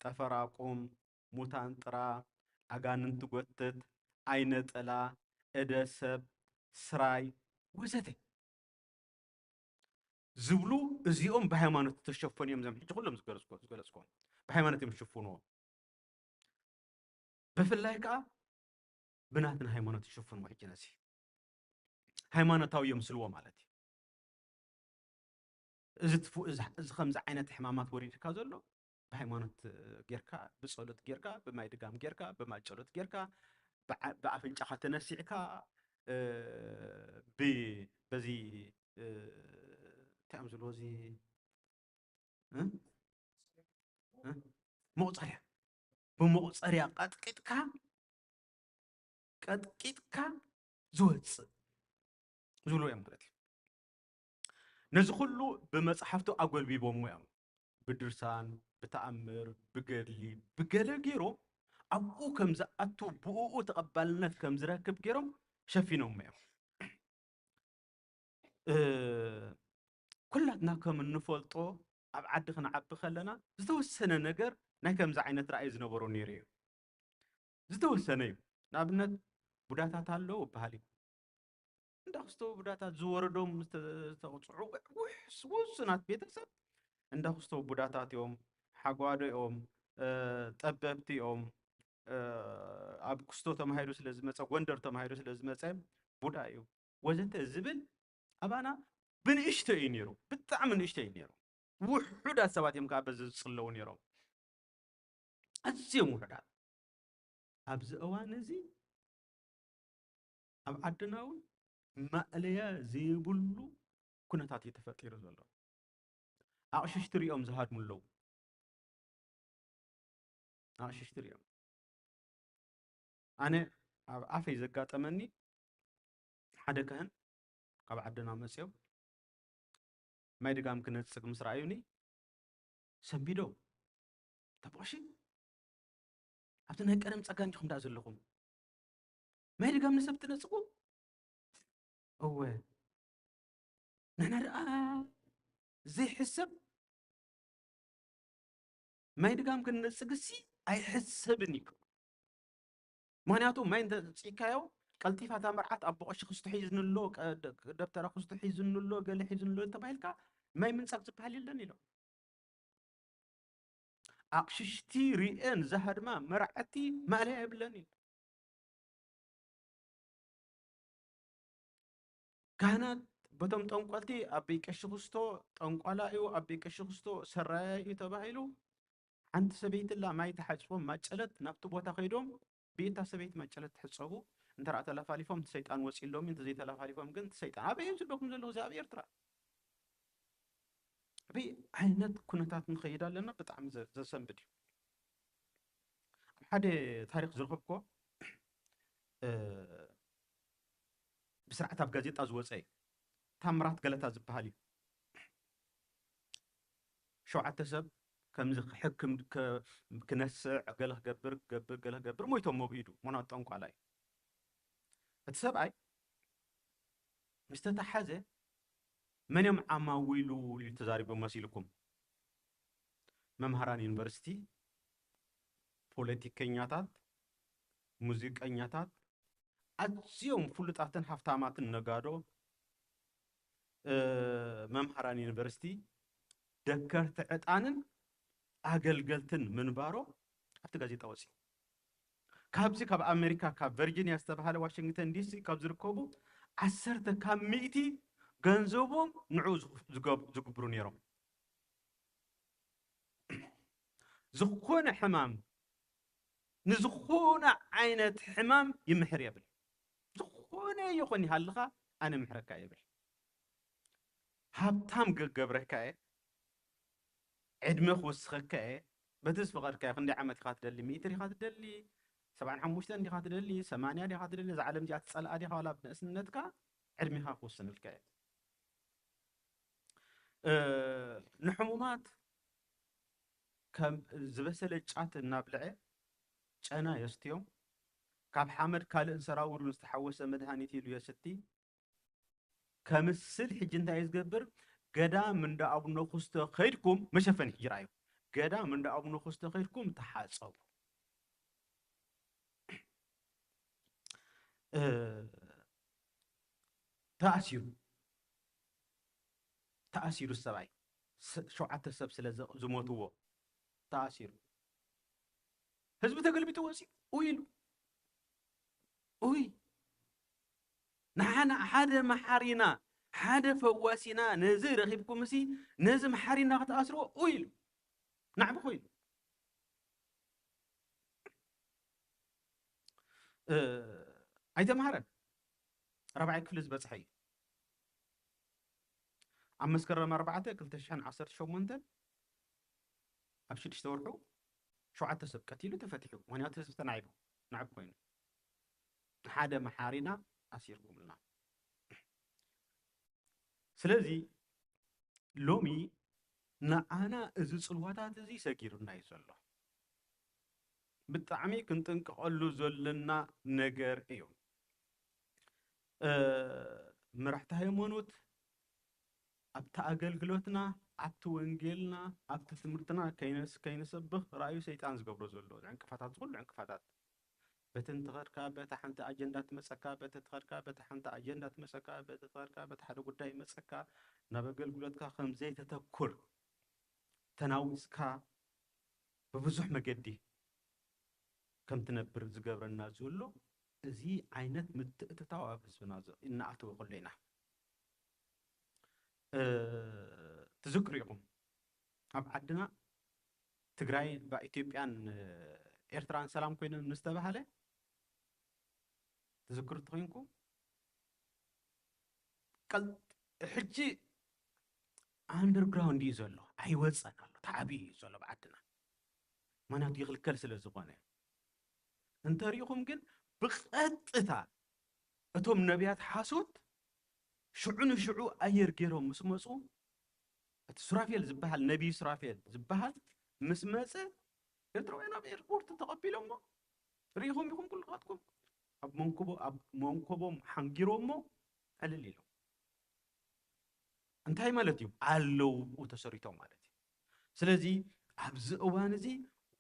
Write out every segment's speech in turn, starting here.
ጠፈር ኣቁም፣ ሙታን ጥራ፣ ኣጋንንቲ ጎትት፣ ኣይነ ጥላ፣ እደ ሰብ፣ ስራይ ወዘተ ዝብሉ እዚኦም ብሃይማኖት ዝተሸፈኑ እዮም። እዞም ሕጂ ኩሎም ዝገለጽኩ- ዝገለጽኩዎም ብሃይማኖት እዮም ዝሽፍንዎ። ብፍላይ ከዓ ብናትና ሃይማኖት ይሽፍንዎ። ሕጂ ነዚ ሃይማኖታዊ የምስልዎ ማለት እዩ። እዚ ትፉ- እዚ እዚ ከምዚ ዓይነት ሕማማት ወሪድካ ዘሎ ብሃይማኖት እ፣ ጌርካ፣ ብጸሎት ጌርካ፣ ብማይ ድጋም ጌርካ፣ ብማይ ጸሎት ጌርካ፣ ብዓ- ብኣፍንጫኻ ተነሲዕካ፣ እ፣ ብ- በዚ እ፣ እንታይ እዮም ዝብልዎ፣ እዚ እ? እ? መቑጸርያ፣ ብመቑጸርያ ቀጥቂጥካ ቀጥቂጥካ ዝወፅእ ዝብሉ እዮም ማለት እዩ። ነዚ ኩሉ ብመፅሓፍቱ ኣጎልቢቦሞ እዮም። ብድርሳን፣ ብተኣምር፣ ብገድሊ፣ ብገለ ገይሮም ኣብኡ ከም ዝኣቱ፣ ብእኡ ተቐባልነት ከም ዝረክብ ገይሮም ሸፊኖሞ እዮም። እ፣ ኩላትና ከም እንፈልጦ ኣብ ዓዲ ክንዓቢ ከለና ዝተወሰነ ነገር ናይ ከምዚ ዓይነት ራእይ ዝነበሮ ነይሩ እዩ። ዝተወሰነ እዩ። ንኣብነት ቡዳታት ኣለዉ ይበሃል እዩ። እንዳ ክስቶ ቡዳታት ዝወረዶም ዝተ- ዝተቕፅዑ ውሕ- ውሱናት ቤተሰብ እንዳ ክስቶ ቡዳታት እዮም፣ ሓጓዶ እዮም፣ እ፣ ጠበብቲ እዮም፣ እ፣ ኣብ ክስቶ ተማሂሩ ስለ ዝመፀ፣ ጎንደር ተማሂሩ ስለ ዝመፀ ቡዳ እዩ ወዘተ ዝብል ኣባና ብንእሽቶ እዩ ነይሩ፣ ብጣዕሚ ንእሽቶ እዩ ነይሩ። ውሑዳት ሰባት እዮም ከዓ በዚ ዝፅለዉ ነይሮም፣ ኣዝዮም ውሑዳት። ኣብዚ እዋን እዚ ኣብ ዓድና እውን ማእለያ ዘይብሉ ኩነታት እዩ ተፈጢሩ ዘሎ። ኣቕሽሽቲ ሪኦም ዝሃድሙ ኣለዉ። ኣቕሽሽቲ ሪኦም። ኣነ ኣብ ኣፈይ ዘጋጠመኒ ሓደ ካህን ካብ ዓድና መፅዮም ማይ ድጋም ክነፅግ ምስ ረኣዩኒ ሰንቢዶም፣ "ተቦ ቀሺ፣ ኣብቲ ናይ ቀደም ፀጋ እንዲኹም ደኣ ዘለኹም፣ ማይ ድጋም ንሰብ ትነፅጉ?" እወ፣ ንሕና ደኣ ዘይሕሰብ ማይ ድጋም ክንነፅግሲ ኣይሕሰብን እዩ። ምኽንያቱ ማይ እንተፅኢካዮ ቀልጢፋ እታ መርዓት ኣቦ ቀሺ ክስቶ ሒዝንሎ፣ ቀ- ደ- ደብተራ ክስቶ ሒዝንሎ፣ ገለ ሒዝንሎ ተባሂልካ ማይ ምንጻግ ዝበሃል የለን ኢሎም። ኣቕሽሽቲ ሪኤን ዝሃድማ መራዕቲ ማእለያ የብለን ኢሉ። ካህናት በቶም ጠንቆልቲ ኣቦይ ቀሺ ክስቶ ጠንቋላ እዩ፣ ኣቦይ ቀሺ ክስቶ ሰራያ እዩ ተባሂሉ። ሓንቲ ሰበይቲ ላ ማይ ተሓጽቦም ማጨለት ናብቲ ቦታ ከይዶም ብእታ ሰበይቲ ማጨለት ተሕጸቡ። እንተ ደኣ ተላፋሊፎም እቲ ሰይጣን ወጺእሎም እዩ፣ እንተ ዘይተላፋሊፎም ግን እቲ ሰይጣን ኣበይ እዩ ዘለኹም ዘለኹ እዚ ኣብ ኤርትራ? ኣበይ ዓይነት ኩነታት ንኸይድ ኣለና? ብጣዕሚ ዘ- ዘሰንብድ እዩ። ኣብ ሓደ ታሪኽ ዝረኸብኩዎ እ፣ ብስርዓት ኣብ ጋዜጣ ዝወፀ እዩ። ታምራት ገለታ ዝበሃል እዩ። ሸውዓተ ሰብ ከምዚ ክሕክም ከ- ክነስዕ ገለ ክገብር ክገብር ገለ ክገብር ሞይቶም መብኢዱ ሞናት ጠንቋላ እዩ። እቲ ሰብኣይ ምስ ተታሓዘ መን እዮም ዓማዊሉ ኢሉ ተዛሪቡ መሲልኩም? መምሃራን ዩኒቨርሲቲ፣ ፖለቲከኛታት፣ ሙዚቀኛታት፣ ኣዝዮም ፍሉጣትን ሃፍታማትን ነጋዶ፣ እ፣ መምሃራን ዩኒቨርሲቲ፣ ደከርቲ ዕጣንን ኣገልገልትን ምንባሮም ኣብቲ ጋዜጣ ወፂኡ። ካብዚ ካብ ኣሜሪካ ካብ ቨርጂኒያ ዝተባሃለ ዋሽንግተን ዲሲ ካብ ዝርከቡ ዓሰርተ ካብ ሚእቲ ገንዘቦም ንዑ ዝግ- ዝገብ- ዝግብሩ ነይሮም። ዝኾነ ሕማም ንዝኾነ ዓይነት ሕማም ይምሕር የብል። ዝኾነ ይኹን ይሃልኻ ኣነ ምሕረካ የብል። ሃብታም ገገብረካ እየ፣ ዕድመ ክውስኸካ እየ። በቲ ዝፈቐድካዮ ክንደይ ዓመት ኢኻ ትደሊ? ሚእቲ ዲኻ ትደሊ? ሰብዓን ሓሙሽተን ዲኻ ትደሊ? ሰማንያ ዲኻ ትደሊ? እዛ ዓለም እዚኣ ትጸልኣ ዲኻ? ዋላ ብንእስነትካ ዕድሜኻ ክውስንልካ እየ። እ፣ ንሕሙማት ከም ዝበሰለ ጫት እናብልዐ ጨና የስትዮም። ካብ ሓመድ ካልእን ሰራውሩን ዝተሓወሰ መድሃኒት ኢሉ የስቲ። ከምስል ሕጂ እንታይ እዩ ዝገብር? ገዳም እንዳ ኣቡነ ኩስቶ ከይድኩም መሸፈኒ ሕጂ ረኣዩ። ገዳም እንዳ ኣቡነ ኮስተ ከድኩም ተሓጸቡ። እ፣ ተኣሲሩ፣ ተኣሲሩ ሰብኣይ፣ ሸውዓተ ሰብ ስለ ዝሞትዎ ተኣሲሩ። ህዝቢ ተገልቢጡ ወፂኡ፣ ኡይ ኢሉ፣ ኡይ፣ ንሓና ሓደ መሓሪና፣ ሓደ ፈዋሲና ነዚ ረኺብኩምሲ፣ ነዚ መሓሪና ክትኣስርዎ፣ ኡይ ኢሉ። ናዕቢ ኮይኑ። እ፣ ኣይተምሃረን። ራብዓይ ክፍሊ ዝበፅሐ እዩ። ኣብ መስከረም ኣርባዕተ ክልተ ሽሕን ዓሰርተ ሸሞንተን ኣብ ሽዱሽተ ወርሑ ሸውዓተ ሰብ ቀቲሉ ተፈቲሑ። ምኽንያቱ ህዝቢ ተናዒቡ፣ ናዕቢ ኮይኑ። ንሓደ መሓሪና ኣሲርኩምልና። ስለዚ ሎሚ ንዓና እዚ ጽልዋታት እዚ ሰጊሩና እዩ ዘሎ። ብጣዕሚ ክንጥንቀቐሉ ዘለና ነገር እዩ። እ፣ መራሕቲ ሃይማኖት ኣብቲ ኣገልግሎትና፣ ኣብቲ ወንጌልና፣ ኣብቲ ትምህርትና ከይነስ-፣ ከይንሰብኽ ራእዩ ሰይጣን ዝገብሮ ዘሎ ዕንቅፋታት፣ እዚ ኩሉ ዕንቅፋታት በቲ እንትኸድካ በታ ሓንቲ ኣጀንዳ ትመጸካ፣ በቲ ትኸድካ በታ ሓንቲ ኣጀንዳ ትመጸካ፣ በቲ ትኸድካ በቲ ሓደ ጉዳይ ይመጸካ፣ ናብ ኣገልግሎትካ ከም ዘይተተኩር ተናዊጽካ ብብዙሕ መገዲ ከም ትነብር ዝገብረና ዘሎ እዚ ዓይነት ምትእትታው ኣብ ህዝብና ዝ-፣ እናኣተወ ከሎ ኢና። እ፣ ትዝክሩ ኢኹም፣ ኣብ ዓድና ትግራይ ብኢትዮጵያን ኤርትራን ሰላም ኮይነን ምስ ተባሃለ፣ ትዝክሩ እንተኾይንኩም፣ ቀል-፣ ሕጂ ኣንደርግራውንድ እዩ ዘሎ፣ ኣይወፀን ኣሎ፣ ተዓብዩ እዩ ዘሎ ብዓድና። ምኽንያቱ ይኽልከል ስለ ዝኾነ። እንተሪኢኹም ግን ብቐጥታ እቶም ነቢያት ሓሶት ሽዑ ንሽዑ ኣየር ገይሮም ምስ መፁ፣ እቲ ሱራፌል ዝበሃል፣ ነቢይ ሱራፌል ዝበሃል ምስ መፀ፣ ኤርትራውያን ኣብ ኤርፖርት ተቐቢሎሞ። ርኢኹም ኢኹም ኩልኻትኩም። ኣብ መንኮቦ-፣ ኣብ መንኮቦም ሓንጊሮሞ ዕልል ኢሎም። እንታይ ማለት እዩ? ኣለዉ ብኡ ተሰሪቶም ማለት እዩ። ስለዚ ኣብዚ እዋን እዚ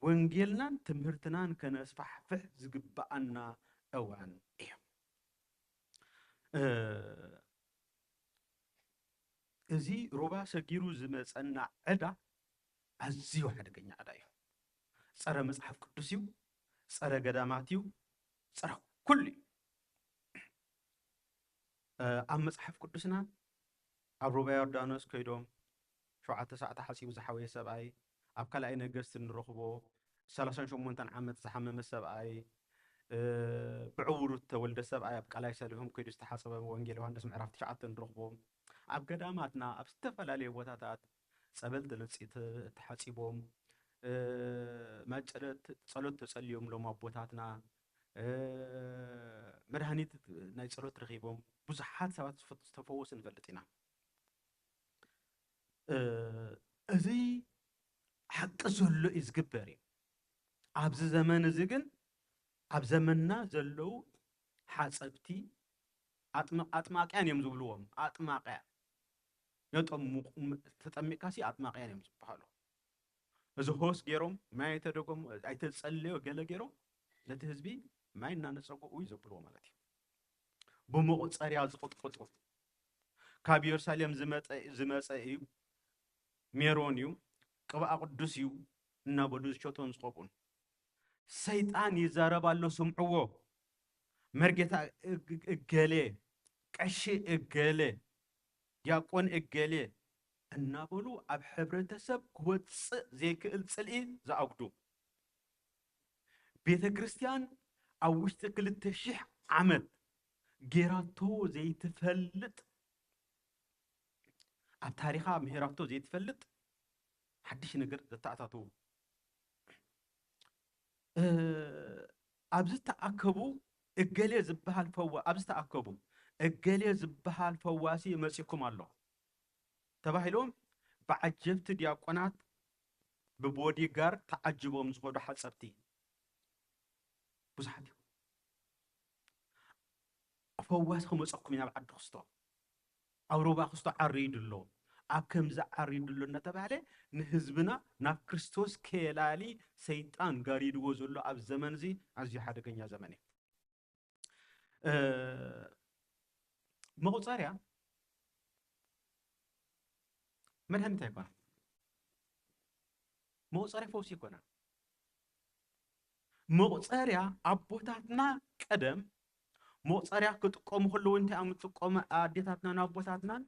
ወንጌልናን ትምህርትናን ከነስፋሕፍሕ ዝግብኣና እዋን እዩ። እ፣ እዚ ሩባ ሰጊሩ ዝመጸና ዕዳ ኣዝዩ ሓደገኛ ዕዳ እዩ። ጸረ መጽሓፍ ቅዱስ እዩ፣ ጸረ ገዳማት እዩ፣ ጸረ ኩሉ እዩ። እ፣ ኣብ መጽሓፍ ቅዱስና ኣብ ሩባ ዮርዳኖስ ከይዶም ሸውዓተ ሰዓት ሓጺቡ ዝሓወየ ሰብኣይ፣ ኣብ ካልኣይ ነገስት ንረኽቦ፣ ሰላሳን ሸሞንተን ዓመት ዝሓመመ ሰብኣይ፣ እ፣ ብዕውሩ ዝተወልደ ሰብኣይ ኣብ ቃላይ ሰሊሆም ከይዱ ዝተሓጸበ፣ ወንጌል ዮሃንስ ምዕራፍ ትሽዓተ ንረኽቦ። ኣብ ገዳማትና፣ ኣብ ዝተፈላለዩ ቦታታት ጸበል ተነጺ-፣ ተ-፣ ተሓጺቦም፣ እ፣ ማጨለት ጸሎት ተጸልዮምሎም ኣቦታትና፣ እ፣ መድሃኒት ናይ ጸሎት ረኺቦም ብዙሓት ሰባት ዝፈ-፣ ዝተፈወሱ ንፈልጥ ኢና። እ፣ እዚ ሓቂ ዘሎ እዩ ዝግበር እዩ። ኣብዚ ዘመን እዚ ግን ኣብ ዘመንና ዘለዉ ሓጸብቲ ኣጥም-፣ ኣጥማቅያን እዮም ዝብልዎም። ኣጥማቅያ። የጠምቁ-፣ ተጠሚቅካሲ ኣጥማቅያን እዮም ዝበሃሉ። እዚ ሆስ ገይሮም፣ ማይ ኣይተደጎሙ፣ ኣይተጸለዮ ገለ ገይሮም፣ ነቲ ህዝቢ ማይ እናነጸጉ እዩ ዘብልዎ ማለት እዩ። ብመቑጸርያ ዝቕጥቅጡ፣ ካብ ኢየሩሳሌም ዝመጸ፣ ዝመጸ እዩ፣ ሜሮን እዩ፣ ቅብኣ ቅዱስ እዩ እናበሉ ዝሸቶን ዝቐብኡን። ሰይጣን ይዛረብ ኣሎ፣ ስምዕዎ። መርጌታ እግ-፣ እገሌ፣ ቀሺ እገሌ፣ ዲያቆን እገሌ እናበሉ ኣብ ሕብረተሰብ ክወጽእ ዘይክእል ጽልኢ ዝኣጉዱ። ቤተ ክርስቲያን ኣብ ውሽጢ ክልተ ሺሕ ዓመት ጌራቶ ዘይትፈልጥ፣ ኣብ ታሪኻ ምሂራቶ ዘይትፈልጥ ሓድሽ ነገር ዘተኣታተዉ። እ፣ ኣብዚ ተኣከቡ እገሌ ዝበሃል ፈዋ-፣ ኣብዚ ተኣከቡ እገሌ ዝበሃል ፈዋሲ መጺእኩም ኣሎ ተባሂሎም ብዓጀብቲ ዲያቆናት ብቦዲጋርድ ተዓጅቦም ዝኸዱ ሓጸብቲ ብዙሓት እዮም። ፈዋሲ ክመጸኩም ኢና ኣብ ዓዲ ክስቶ። ኣብ ሩባ ክስቶ ዓሪዱ ኣሎ። ኣብ ከምዚ ዓሪዱ ኣሎ እናተባህለ ንህዝብና ናብ ክርስቶስ ከየላሊ ሰይጣን ጋሪድዎ ዘሎ ኣብ ዘመን እዚ ኣዝዩ ሓደገኛ ዘመን እዩ። እ፣ መቑጸርያ መድሃኒት ኣይኮነን። መቑጸርያ ፈውሲ ኣይኮነን። መቑጸርያ ኣቦታትና ቀደም መቑጸርያ ክጥቀሙ ከለዉ እንታይ እዮም ዝጥቀሙ? ኣዴታትናን ኣቦታትናን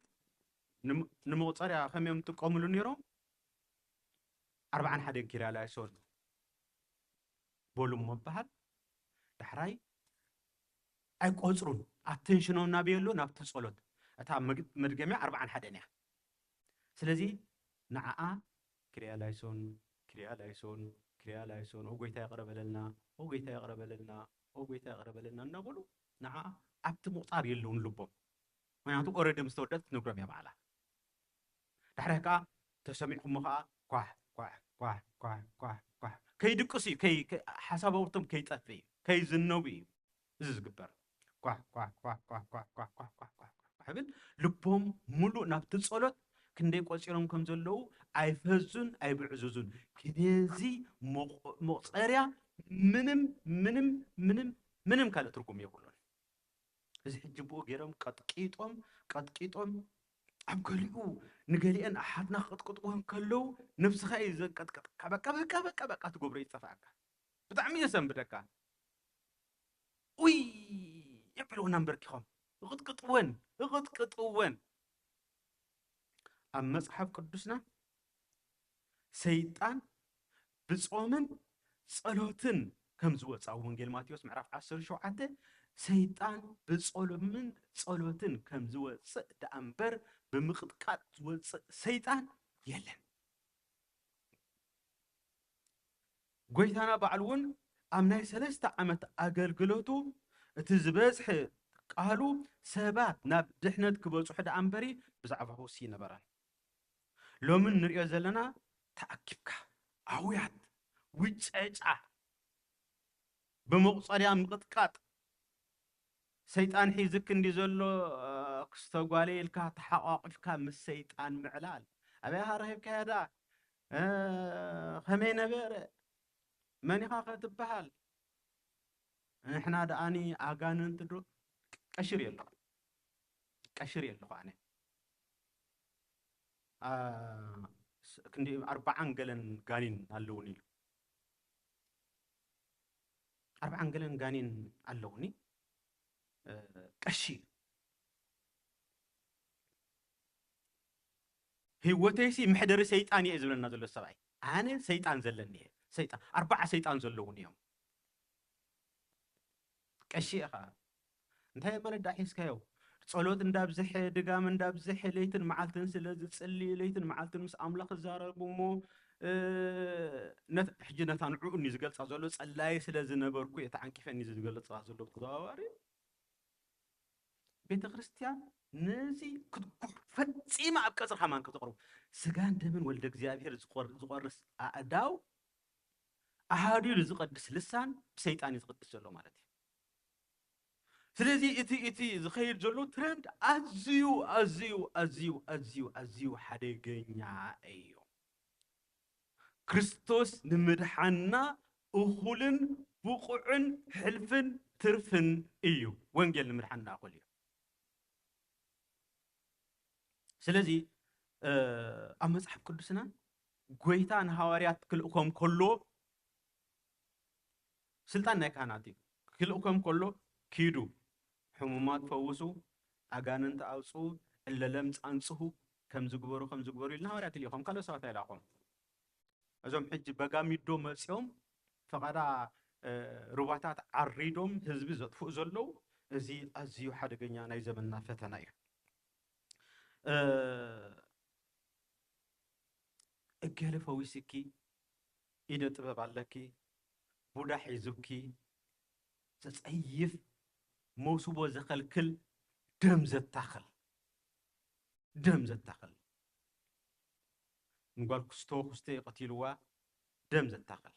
ንም-፣ ንመቑጸርያ ከመይ እዮም ዝጥቀምሉ ነይሮም? ኣርባዓን ሓደን ኪርያ ላይሶን በሉ እሞ በሃል። ዳሕራይ ኣይቆጽሩን። ኣተንሽኖም ናበይ ኣሎ? ናብቲ ጸሎት። እታ መግ-፣ መድገሚያ ኣርባዓን ሓደን እያ። ስለዚ ንዓኣ ኪርያ ላይሶን፣ ኪርያ ላይሶን፣ ኪርያ ላይሶን፣ ኦ ጎይታ ይቕረ በለልና፣ ኦ ጎይታ ይቕረ በለልና፣ ኦ ጎይታ ይቕረ በለልና እናበሉ ንዓኣ ኣብቲ ምቑጻር የለውን ልቦም። ምክንያቱ ኦረዲ ምስ ተወደት ክትነግሮም እያ ባዕላ። ዳሕራይ ከዓ ተሰሚዕኩሞ ከዓ ኳሕ ኳሕ ኳሕ ኳሕ ኳሕ ኳሕ ከይድቅሱ እዩ፣ ከይ-፣ ከይ-፣ ሓሳባውቶም ከይጠፍእ እዩ፣ ከይዝነቡ እዩ እዚ ዝግበር። ኳሕ ኳሕ ኳሕ ኳሕ ኳሕ ኳሕ ኳሕ ኳሕ ኳሕ ኳሕ ኳሕ ብል ልቦም ሙሉእ ናብቲ ጸሎት ክንደይ ቆጺሮም ከም ዘለዉ ኣይፈዙን ኣይብዕዙዙን። ክደዚ መቑ-፣ መቑጸርያ ምንም ምንም ምንም ምንም ካልእ ትርጉም የብሉን። እዚ ሕጂ ብኡ ገይሮም ቀጥቂጦም ቀጥቂጦም ኣብ ገሊኡ ንገሊአን ኣሓትና ክቅጥቅጥወን ከለዉ ነብስኻ እዩ ዘንቀጥቀጥካ። በቃ በቃ በቃ በቃ ትገብሮ ይጠፍኣካ። ብጣዕሚ እዩ ዘሰንብደካ። ኡይ የብልዎ እናንበርኪኾም እቕጥቅጥወን እቕጥቅጥወን። ኣብ መጽሓፍ ቅዱስና ሰይጣን ብጾምን ጸሎትን ከም ዝወጽእ ኣብ ወንጌል ማቴዎስ ምዕራፍ ዓሰርተ ሸውዓተ ሰይጣን ብጾምን ጸሎትን ከም ዝወጽእ ደኣ እምበር ብምቕጥቃጥ ዝወጽእ ሰይጣን የለን። ጎይታና ባዕሉ እውን ኣብ ናይ ሰለስተ ዓመት ኣገልግሎቱ እቲ ዝበዝሐ ቃሉ ሰባት ናብ ድሕነት ክበጽሑ ደኣ እምበሪ ብዛዕባ ፈውሲ ይነበረን። ሎሚ እንሪኦ ዘለና ተኣኪብካ ኣውያት፣ ውጨጫ፣ ብመቑጸርያ ምቕጥቃጥ፣ ሰይጣን ሒዝክ እንዲ ዘሎ ክስተ ጓለ ኢልካ ተሓቋቂፍካ ምስ ሰይጣን ምዕላል። ኣበይ ሃረኺብካያ ደኣ? ከመይ ነበረ? መን ኢኻ ከ ትበሃል? ንሕና ደኣኒ ኣጋንንቲ ዶ ቀሽር የለኹ ቀሽር የለኹ ኣነ። አ፣ ስ-፣ ክንዲ ኣርባዓን ገለን ጋኒን ኣለውን ኢሉ። ኣርባዓን ገለን ጋኒን ኣለውኒ። እ፣ ቀሺ ህይወተይሲ መሕደሪ ሰይጣን እየ ዝብለና ዘሎ ሰብኣይ። ኣነ ሰይጣን ዘለኒ እየ። ሰይጣን፣ ኣርባዓ ሰይጣን ዘለውን እዮም። ቀሺ ኢኻ። እንታይ ማለት ደኣ ሒዝካዮ? ጸሎት እንዳብዝሐ፣ ድጋም እንዳብዝሐ፣ ለይትን መዓልትን ስለ ዝጽሊ፣ ለይትን መዓልትን ምስ ኣምላኽ ዝዛረብ እሞ፣ እ፣ ነት-፣ ሕጂ ነታ ንዕኡ እዩ ዝገልጻ ዘሎ፣ ጸላዪ ስለ ዝነበርኩ እየ ተዓንቂፈኒ ዝገልጻ ዘሎ ብተዘዋዋሪ። ቤተ ክርስቲያን ነዚ ክትጉሕ ፈጺማ ኣብ ቀጽሪ ከማን ከተቕርቡ። ስጋን ደምን ወልደ እግዚኣብሔር ዝቆር-፣ ዝቆርስ ኣእዳው ኣሃዱ ኢሉ ዝቐድስ ልሳን ብሰይጣን እዩ ዝቐድስ ዘሎ ማለት እዩ። ስለዚ እቲ፣ እቲ ዝኸይድ ዘሎ ትረንድ ኣዝዩ፣ ኣዝዩ፣ ኣዝዩ፣ ኣዝዩ፣ ኣዝዩ ሓደገኛ እዩ። ክርስቶስ ንምድሓንና እኹልን ብቑዕን ሕልፍን ትርፍን እዩ። ወንጌል ንምድሓንና እኹል እዩ። ስለዚ፣ እ፣ ኣብ መጽሓፍ ቅዱስና ጎይታ ንሃዋርያት ክልእኮም ከሎ፣ ስልጣን ናይ ካህናት እዩ። ክልእኮም ከሎ፣ "ኪዱ፣ ሕሙማት ፈውሱ፣ ኣጋንንቲ ኣውጽኡ፣ እለ ለምጽ ኣንጽሁ፣ ከምዚ ግበሩ፣ ከምዚ ግበሩ" ኢሉ ንሃዋርያት ይልእኾም፣ ካልኦት ሰባት ኣይላኾም። እዞም ሕጂ በጋሚዶ መጺኦም ፈቐዳ፣ እ፣ ሩባታት ዓሪዶም ህዝቢ ዘጥፍኡ ዘለዉ፣ እዚ ኣዝዩ ሓደገኛ ናይ ዘመንና ፈተና እዩ። እ፣ እገለ ፈዊስኪ፣ ኢደ ጥበብ ኣለኪ፣ ቡዳ ሒዙኪ፣ ዘጸይፍ፣ መውስቦ ዘኸልክል፣ ደም ዘታኽል፣ ደም ዘታኽል። ንጓል ክስቶ ክስቶ ቀቲልዋ፣ ደም ዘታኽል።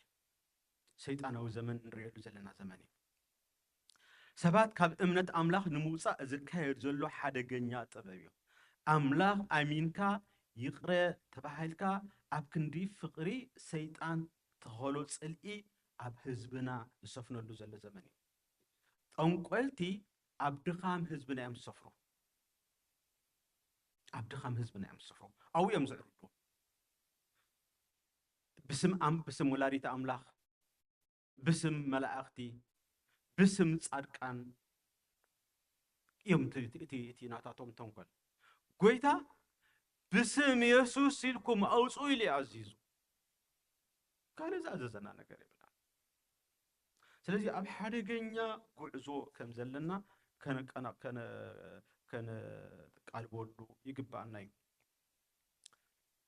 ሰይጣናዊ ዘመን እንርእየሉ ዘለና ዘመን እዩ። ሰባት ካብ እምነት ኣምላኽ ንምውጻእ ዝካየድ ዘሎ ሓደገኛ ጥበብ እዩ። ኣምላኽ ኣሚንካ ይቕረ ተባሂልካ ኣብ ክንዲ ፍቕሪ ሰይጣን ተኸሎ ጽልኢ ኣብ ህዝብና ዝሰፍነሉ ዘሎ ዘመን እዩ። ጠንቆልቲ ኣብ ድኻም ህዝብና እዮም ዝሰፍሩ። ኣብ ድኻም ህዝብና እዮም ዝሰፍሩ። ኣብኡ እዮም ዝዕርዱ። ብስም ኣም-፣ ብስም ወላዲተ ኣምላኽ፣ ብስም መላእኽቲ፣ ብስም ጻድቃን እዮም እቲ፣ እቲ፣ እቲ፣ እቲ ናታቶም ተንኮል። ጎይታ ብስም የሱስ ኢልኩም ኣውጽኡ ኢሉ እዩ ኣዚዙ። ካልእ ዝኣዘዘና ነገር የብልና። ስለዚ ኣብ ሓደገኛ ጉዕዞ ከም ዘለና ከነቀና-፣ ከነ-፣ ከነቃልበሉ ይግባኣና እዩ።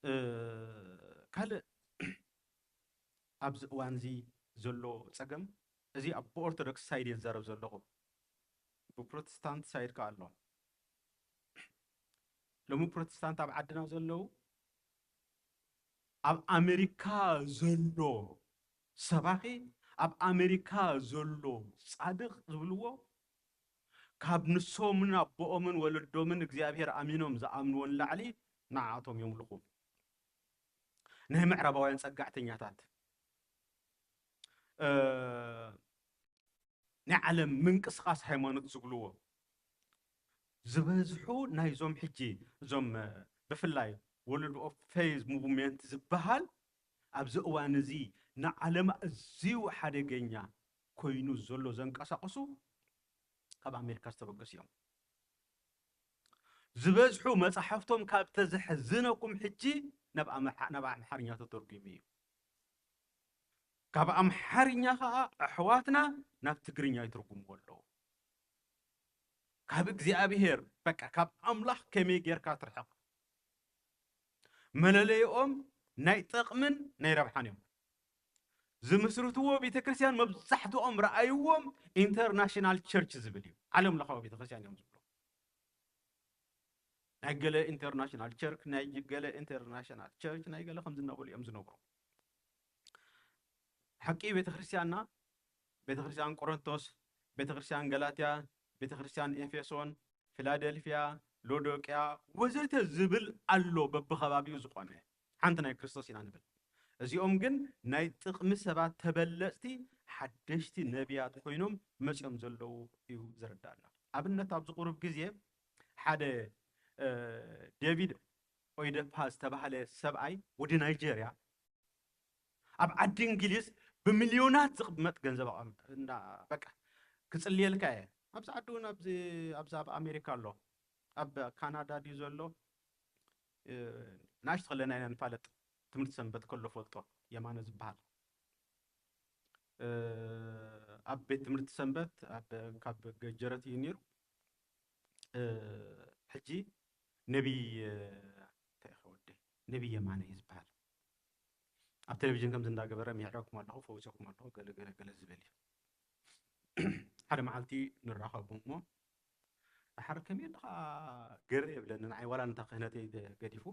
እ፣ ካልእ ኣብዚ እዋን እዚ ዘሎ ጸገም፣ እዚ ኣብ ብኦርቶዶክስ ሳይድ እየ ዝዛረብ ዘለኹ፣ ብፕሮቴስታንት ሳይድ ከኣ ኣሎ። ሎሚ ፕሮቴስታንት ኣብ ዓድና ዘለዉ፣ ኣብ ኣሜሪካ ዘሎ ሰባኺ፣ ኣብ ኣሜሪካ ዘሎ ጻድቕ ዝብልዎ፣ ካብ ንሶምን ኣቦኦምን ወለዶምን እግዚኣብሔር ኣሚኖም ዝኣምንዎ ንላዕሊ ንዓኣቶም የምልኹ። ናይ ምዕራባውያን ጸጋዕተኛታት፣ እ፣ ናይ ዓለም ምንቅስቓስ ሃይማኖት ዝብልዎ፣ ዝበዝሑ ናይዞም ሕጂ እዞም፣ እ፣ ብፍላይ ወርልድ ኦፍ ፌዝ ሙቭመንት ዝበሃል ኣብዚ እዋን እዚ ንዓለም ኣዝዩ ሓደገኛ ኮይኑ ዘሎ ዘንቀሳቕሱ ካብ ኣሜሪካ ዝተበገሱ እዮም። ዝበዝሑ መጻሕፍቶም ካብ ተዘሕዝነኩም ሕጂ ናብ ኣምሓ-፣ ናብ ኣምሓርኛ ተተርጒሙ እዩ። ካብ ኣምሓርኛ ኸኣ ኣሕዋትና ናብ ትግርኛ ይትርጉምዎ ኣለዉ። ካብ እግዚኣብሔር፣ በቃ፣ ካብ ኣምላኽ ከመይ ጌርካ ትርሕቕ? መለለይኦም ናይ ጥቕምን ናይ ረብሓን እዮም። ዝምስርትዎ ቤተ ክርስቲያን መብዛሕትኦም ረኣይዎም ኢንተርናሽናል ቸርች ዝብል እዩ። ዓለም ለኻዊ ቤተ ክርስቲያን እዮም ዝብሉ። ናይ ገለ ኢንተርናሽናል ቸርች፣ ናይ ገለ ኢንተርናሽናል ቸርች፣ ናይ ገለ ከምዚ እናበሉ እዮም ዝነብሩ። ሓቂ ቤተ ክርስቲያንና፣ ቤተ ክርስቲያን ቆሮንቶስ፣ ቤተ ክርስቲያን ገላትያ፣ ቤተ ክርስቲያን ኤፌሶን፣ ፊላደልፍያ፣ ሎዶቅያ ወዘተ ዝብል ኣሎ በብኸባቢኡ ዝኾነ። ሓንቲ ናይ ክርስቶስ ኢና ንብል። እዚኦም ግን ናይ ጥቕሚ ሰባት ተበለጽቲ ሓደሽቲ ነቢያት ኮይኖም መጺኦም ዘለዉ እዩ ዘረዳእና። ኣብነት ኣብዚ ቁሩብ ግዜ ሓደ፣ እ፣ ዴቪድ ኦይደፓ ዝተባህለ ሰብኣይ ወዲ ናይጄርያ ኣብ ዓዲ እንግሊዝ ብሚልዮናት ዝቕመጥ ገንዘብ ኣቐም-፣ እንዳ-፣ በቃ ክጽልየልካ እየ። ኣብዚ ዓዲ እውን ኣብዚ፣ ኣብዚ ኣብ ኣሜሪካ ኣሎ። ኣብ ካናዳ ድዩ ዘሎ? እ፣ ንኣሽቱ ከለና ኢና ንፋለጥ። ትምህርቲ ሰንበት ከሎ ፈልጦ የማነ ዝበሃል። እ፣ ኣብ ቤት ትምህርቲ ሰንበት ኣብ፣ ካብ ገጀረት እዩ ነይሩ። እ፣ ሕጂ ነቢይ፣ እ፣ እንታይ ኢኻ ወደይ? ነቢይ የማነ እዩ ዝበሃል። ኣብ ቴሌቪዥን ከምዚ እንዳገበረ፣ "ምሒረኩም ኣለኹ፣ ፈዊሰኩም ኣለኹ" ገለ ገለ ገለ ዝብል እዩ። ሓደ መዓልቲ ንራኸቡ እሞ፣ "ደሓር ከመይ ኣለኻ ገሬ?" ይብለኒ፣ ንዓይ ዋላ ነታ ክህነተይ ደ-፣ ገዲፉ፣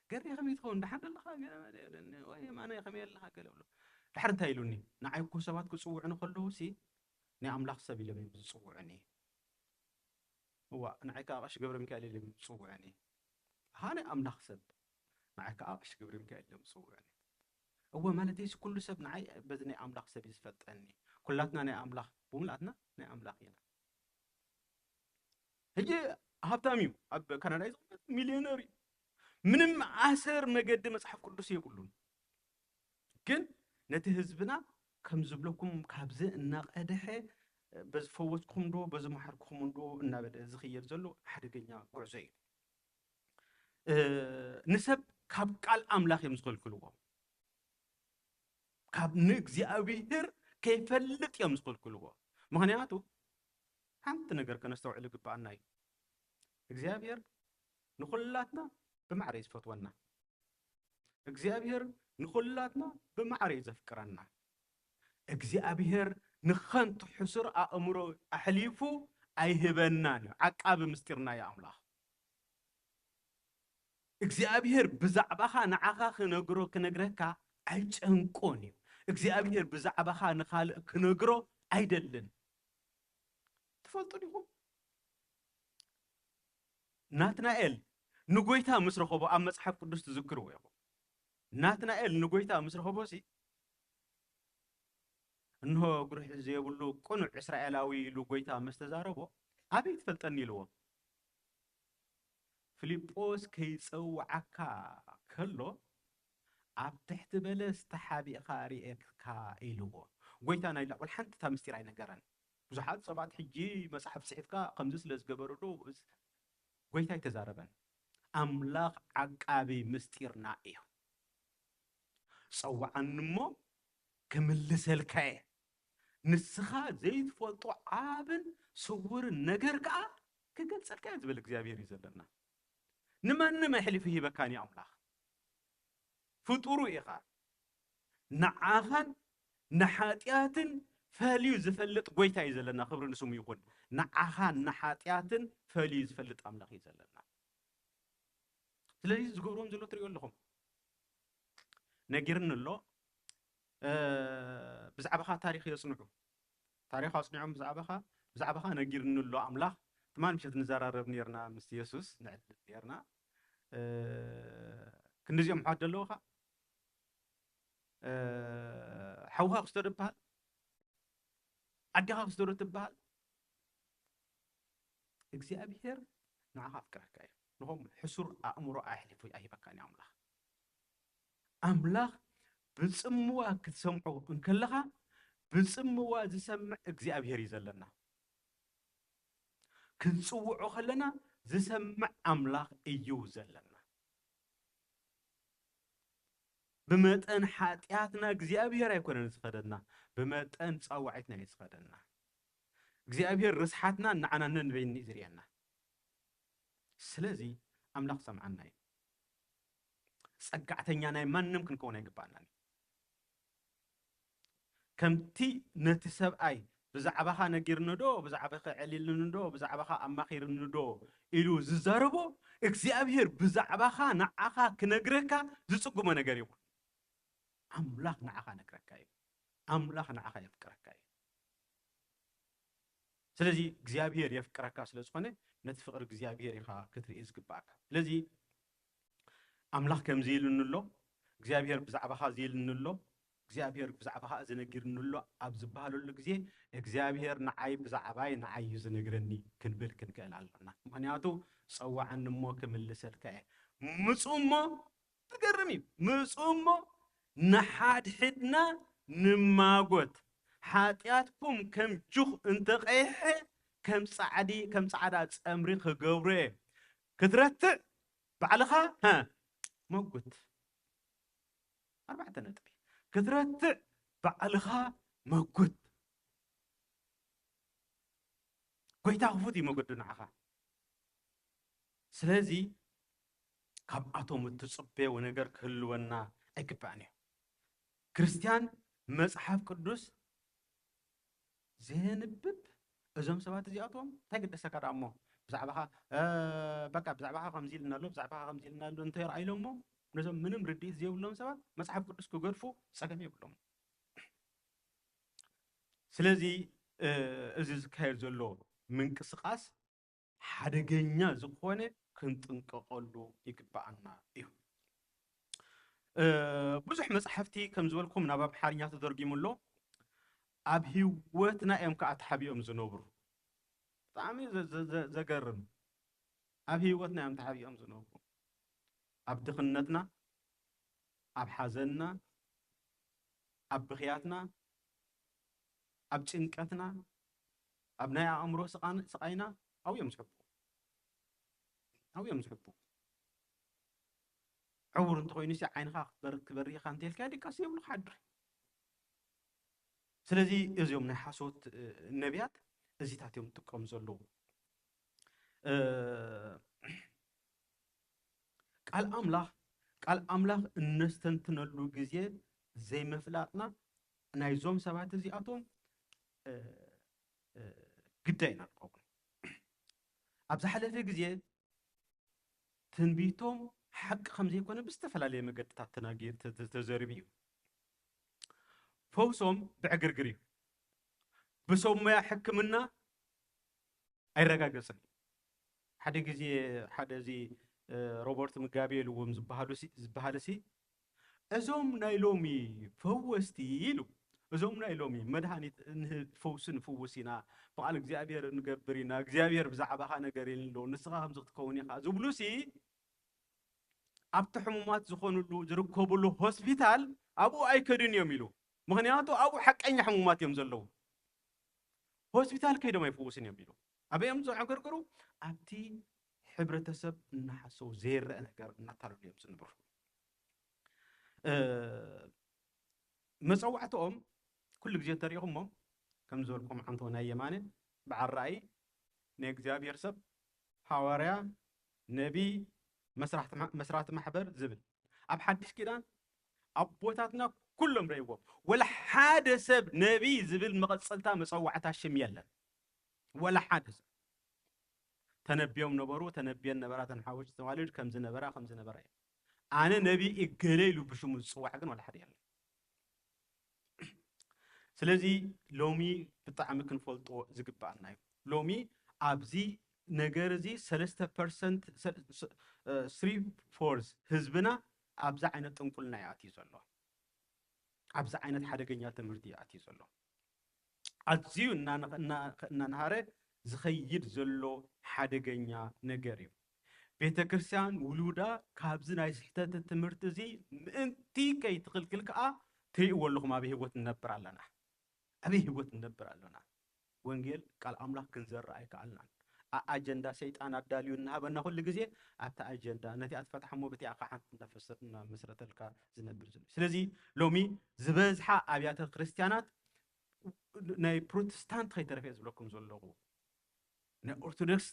"ገሬ ከመይ ትኸውን? ደሓን ኣለኻ?" ገለ መለ ይብለኒ፣ "ወይ የማነ ከመይ ኣለኻ?" ገለ እብሎ። ደሓር እንታይ ኢሉኒ? ንዓይ እኮ ሰባት ክጽውዑኒ ከለዉ ሲ ናይ ኣምላኽ ሰብ ኢሎም እዮም ዝጽውዑኒ። እዋ፣ ንዓይ ከኣ ቀሺ ገብረ ሚካኤል ኢሎም ዝጽውዑኒ። ኣሃ፣ ናይ ኣምላኽ ሰብ፣ ንዓይ ከኣ ቀሺ ገብረ ሚካኤል ኢሎም ዝጽውዑኒ። እወ፣ ማለተይሲ ኩሉ ሰብ ንዓይ በዚ ናይ ኣምላኽ ሰብ እዩ ዝፈልጠኒ። ኩላትና ናይ ኣምላኽ፣ ብምልኣትና ናይ ኣምላኽ ኢና። ሕጂ ሃብታም እዩ፣ ኣብ ካናዳ እዩ ዝቕመጥ፣ ሚልዮነር እዩ። ምንም ኣሰር መገዲ መጽሓፍ ቅዱስ የብሉን። ግን ነቲ ህዝብና ከም ዝብለኩም ካብዚ እናቐድሐ፣ በዚ ፈወስኩም ዶ፣ በዚ መሓርኩም ዶ እናበለ ዝኽየድ ዘሎ ሓደገኛ ጉዕዞ እዩ። እ፣ ንሰብ ካብ ቃል ኣምላኽ እዮም ዝኸልክልዎ። ካብ ንእግዚኣብሔር ከይፈልጥ እዮም ዝኸልክልዎ። ምኽንያቱ ሓንቲ ነገር ከነስተውዕል ይግብኣና እዩ። እግዚኣብሔር ንኹላትና ብማዕረ እዩ ዝፈትወና። እግዚኣብሔር ንኹላትና ብማዕረ እዩ ዘፍቅረና። እግዚኣብሔር ንኸንቱ ሕሱር ኣእምሮ ኣሕሊፉ ኣይህበናን እዩ። ዓቃቢ ምስጢርና እዩ ኣምላኽ። እግዚኣብሔር ብዛዕባኻ ንዓኻ ክነግሮ፣ ክነግረካ ኣይጨንቆን እዩ። እግዚኣብሔር ብዛዕባኻ ንኻልእ ክነግሮ ኣይደልን። ትፈልጡ ዲኹም? ናትናኤል ንጎይታ ምስ ረኸቦ ኣብ መጽሓፍ ቅዱስ ትዝክርዎ ኢኹም። ናትናኤል ንጎይታ ምስ ረኸቦ ሲ እንሆ ጉርሒ ዘይብሉ ቅኑዕ እስራኤላዊ ኢሉ ጎይታ ምስ ተዛረቦ ኣበይ ትፈልጠኒ ኢልዎ። ፊልጶስ ከይጸውዓካ ከሎ ኣብ ትሕቲ በለስ ተሓቢእካ ርእየካ ኢልዎ። ጎይታ ናይ ላዕል ሓንቲ እታ ምስጢር ኣይነገረን። ብዙሓት ሰባት ሕጂ መጽሓፍ ጽሒፍካ ከምዚ ስለ ዝገበሩ ዶ ጎይታ ኣይተዛረበን። ኣምላኽ ዓቃቢ ምስጢርና እዩ። ጸውዓኒ እሞ ክምልሰልካ እየ። ንስኻ ዘይትፈልጦ ዓብን ስውርን ነገር ከኣ ክገልጸልካ እየ ዝብል እግዚኣብሔር እዩ ዘለና። ንማንም ኣሕሊፉ ሂበካን እዩ ኣምላኽ። ፍጡሩ ኢኻ። ንዓኻን ንሓጢኣትን ፈልዩ ዝፈልጥ ጎይታ እዩ ዘለና። ክብሪ ንስሙ ይኹን። ንዓኻን ንሓጢኣትን ፈልዩ ዝፈልጥ ኣምላኽ እዩ ዘለና። ስለዚ ዝገብርዎም ዘሎ ትሪኦ ኣለኹም። ነጊርኒ ኣሎ። ብዛዕባኻ ታሪኽ የጽንዑ። ታሪኽ ኣጽኒዖም ብዛዕባኻ፣ ብዛዕባኻ ነጊርኒ ኣሎ ኣምላኽ። ትማል ምሸት ንዘራረብ ኔርና ምስ የሱስ፣ ንዕልል ኔርና። ክንዲዚኦም ኣሕዋት ዘለውኻ፣ ሓውኻ ክስቶ ዶ ትበሃል? ኣዴኻ ክስቶ ዶ ትበሃል? እግዚኣብሔር ንዓኻ ኣፍቅረካ እዩ። ንኸም ሕሱር ኣእምሮ ኣሕሊፉ ኣይበካን እዩ ኣምላኽ። ኣምላኽ ብጽምዋ ክትሰምዖ እንከለኻ፣ ብጽምዋ ዝሰምዕ እግዚኣብሔር እዩ ዘለና። ክንጽውዖ ከለና ዝሰምዕ ኣምላኽ እዩ ዘለና። ብመጠን ሓጢኣትና እግዚኣብሔር ኣይኮነን ዝኸደና፣ ብመጠን ጻዋዒትና እዩ ዝኸደና። እግዚኣብሔር ርስሓትና ንዓና ነንበይኒ እዩ ዝርእየና። ስለዚ ኣምላኽ ሰምዓና እዩ። ጸጋዕተኛ ናይ ማንም ክንከውን ኣይግባኣናን እዩ። ከምቲ ነቲ ሰብኣይ ብዛዕባኻ ነጊርኒ ዶ፣ ብዛዕባኻ ዕሊልኒ ዶ፣ ብዛዕባኻ ኣማኺርኒ ዶ ኢሉ ዝዛረቦ፣ እግዚኣብሔር ብዛዕባኻ ንዓኻ ክነግረካ ዝጽግሞ ነገር ይኹን። ኣምላኽ ንዓኻ ነግረካ እዩ። ኣምላኽ ንዓኻ የፍቅረካ እዩ። ስለዚ እግዚኣብሔር የፍቅረካ ስለ ዝኾነ ነቲ ፍቕሪ እግዚኣብሔር ኢኻ ክትርኢ ዝግባኣካ። ስለዚ ኣምላኽ ከምዚ ኢሉኒ ኣሎ፣ እግዚኣብሔር ብዛዕባኻ እዚ ኢሉኒ ኣሎ፣ እግዚኣብሔር ብዛዕባኻ እዚ ነጊርኒ ኣሎ ኣብ ዝበሃለሉ ግዜ እግዚኣብሔር ንዓይ ብዛዕባይ ንዓይ እዩ ዝነግረኒ ክንብል ክንክእል ኣለና። ምኽንያቱ ጸውዓኒ እሞ ክምልሰልካ እየ። ምጹ እሞ ዝገርም እዩ። ምጹ እሞ ንሓድሕድና ንማጎት፣ ሓጢኣትኩም ከም ጁኽ እንተቐይሐ ከም ጻዕዲ ከም ጻዕዳ ጸምሪ ክገብሮ እየ። ክትረትዕ ባዕልኻ መጉት። ኣርባዕተ ነጥቢ። ክትረትዕ ባዕልኻ መጉት። ጎይታ ክፉት እዩ መገዱ ንዓኻ። ስለዚ ካብኣቶም እትጽበዮ ነገር ክህልወና ኣይግባእን እዩ። ክርስትያን መጽሓፍ ቅዱስ ዘየንብብ እዞም ሰባት እዚኣቶም እንታይ ግደሰካ ደኣ እሞ ብዛዕባኻ በቃ ብዛዕባኻ ከምዚ ኢልና ኣሎ ብዛዕባኻ ከምዚ ኢልና ኣሎ እንተይረኣይሎሞ ነዞም ምንም ርድኢት ዘይብሎም ሰባት መጽሓፍ ቅዱስ ክገድፉ ጸገም የብሎም። ስለዚ እዚ ዝካየድ ዘሎ ምንቅስቃስ ሓደገኛ ዝኾነ ክንጥንቀቐሉ ይግባኣና እዩ። ብዙሕ መፅሓፍቲ ከም ዝበልኩም ናብ ኣምሓርኛ ተተርጊሙ ኣሎ። ኣብ ህይወትና እዮም ከዓ ተሓቢኦም ዝነብሩ። ብጣዕሚ ዘገርም። ኣብ ህይወትና እዮም ተሓቢኦም ዝነብሩ። ኣብ ድኽነትና፣ ኣብ ሓዘንና፣ ኣብ ብኽያትና፣ ኣብ ጭንቀትና፣ ኣብ ናይ ኣእምሮ ስቓይና ኣብኡ እዮም ዝሕቡ። ኣብኡ እዮም ዝሕቡ። ዕውር እንተኾይኑ ሲ ዓይንኻ ክበርህ ኢኻ እንተልካዮ ድቃስ የብሉ ክሓድር። ስለዚ እዚኦም ናይ ሓሶት ነቢያት እዚታት እዮም ዝጥቀሙ ዘለዉ። ቃል ኣምላኽ ቃል ኣምላኽ እነስተንትነሉ ግዜ ዘይምፍላጥና ናይዞም ሰባት እዚኣቶም ግዳይና ንኸውን። ኣብ ዝሓለፈ ግዜ ትንቢቶም ሓቂ ከም ዘይኮነ ብዝተፈላለየ መገድታት ተዘሪቡ እዩ። ፈውሶም ብዕግርግር እዩ። ብሰብ ሞያ ሕክምና ኣይረጋገፅን። ሓደ ግዜ ሓደ እዚ እ፣ ሮበርት ምጋቤ ኢልዎም ዝበሃሉ ሲ-፣ ዝበሃል ሲ፣ እዞም ናይ ሎሚ ፈወስቲ ኢሉ፣ እዞም ናይ ሎሚ መድሃኒት እንህብ ፈውሲ ንፍውስ ኢና፣ ብቓል እግዚኣብሔር ንገብር ኢና፣ እግዚኣብሔር ብዛዕባኻ ነገር ኢሉ ኣሎ፣ ንስኻ ከምዚ ክትከውን ኢኻ ዝብሉ ሲ፣ ኣብቲ ሕሙማት ዝኾኑሉ ዝርከቡሉ ሆስፒታል ኣብኡ ኣይከዱን እዮም ኢሉ። ምኽንያቱ ኣብኡ ሓቀኛ ሕሙማት እዮም ዘለዉ። ሆስፒታል ከይዶም ኣይፍውስን እዮም ኢሉ። ኣበይ እዮም ዘዕገርግሩ? ኣብቲ ሕብረተሰብ እናሓሰቡ ዘይረአ ነገር እናታለሉ እዮም ዝነብሩ። እ፣ መጸዋዕትኦም ኩሉ ግዜ እንተሪኢኹሞ፣ ከም ዝበልኩም ዓንቶ ናይ የማነ በዓል ራእይ፣ ናይ እግዚኣብሔር ሰብ፣ ሃዋርያ፣ ነቢይ፣ መስራሕቲ ማ-፣ መስራቲ ማሕበር ዝብል። ኣብ ሓድሽ ኪዳን ኣቦታትና ኩሎም ረእይዎም። ወላ ሓደ ሰብ ነቢይ ዝብል መቐጸልታ መጸዋዕታ ሽም የለን። ወላ ሓደ ሰብ። ተነቢዮም ነበሩ፣ ተነቢየን ነበራ፣ እተን ሓወጅ ተዋልድ ከም ዝነበራ፣ ከም ዝነበራ እዮም። ኣነ ነቢይ እገሌ ኢሉ ብሽሙ ዝጽዋዕ ግን ወላ ሓደ የለን። ስለዚ ሎሚ ብጣዕሚ ክንፈልጦ ዝግባኣና እዩ። ሎሚ ኣብዚ ነገር እዚ ሰለስተ ፐርሰንት፣ ሰ-፣ ሰ-፣ እ፣ ስሪ ፎርዝ ህዝብና ኣብዛ ዓይነት ጥንቁልና እዩ ኣትዩ ዘሎ። ኣብዚ ዓይነት ሓደገኛ ትምህርቲ እዩ ኣትዩ ዘሎ። ኣዝዩ እናነ-፣ እና-፣ እናነሃረ ዝኸይድ ዘሎ ሓደገኛ ነገር እዩ። ቤተ ክርስቲያን ውሉዳ ካብዚ ናይ ስሕተት ትምህርቲ እዚ ምእንቲ ከይትኽልክል ከኣ ትርእይዎ ኣለኹም፣ ኣበይ ህይወት ንነብር ኣለና። ኣበይ ህይወት ንነብር ኣለና። ወንጌል ቃል ኣምላኽ ክንዘርእ ኣይከኣልናን። ኣ-፣ ኣጀንዳ ሰይጣን ኣዳልዩ እናሃበና ኩሉ ግዜ ኣብታ ኣጀንዳ ነቲኣ ትፈትሓሞ ብቲኣ ከዓ ሓንቲ እናፈሰ-፣ እናመስረተልካ ዝነብር ዘሎ። ስለዚ ሎሚ ዝበዝሓ ኣብያተ ክርስቲያናት ናይ ፕሮቴስታንት ከይተረፈ እየ ዝብለኩም ዘለኹ። ናይ ኦርቶዶክስ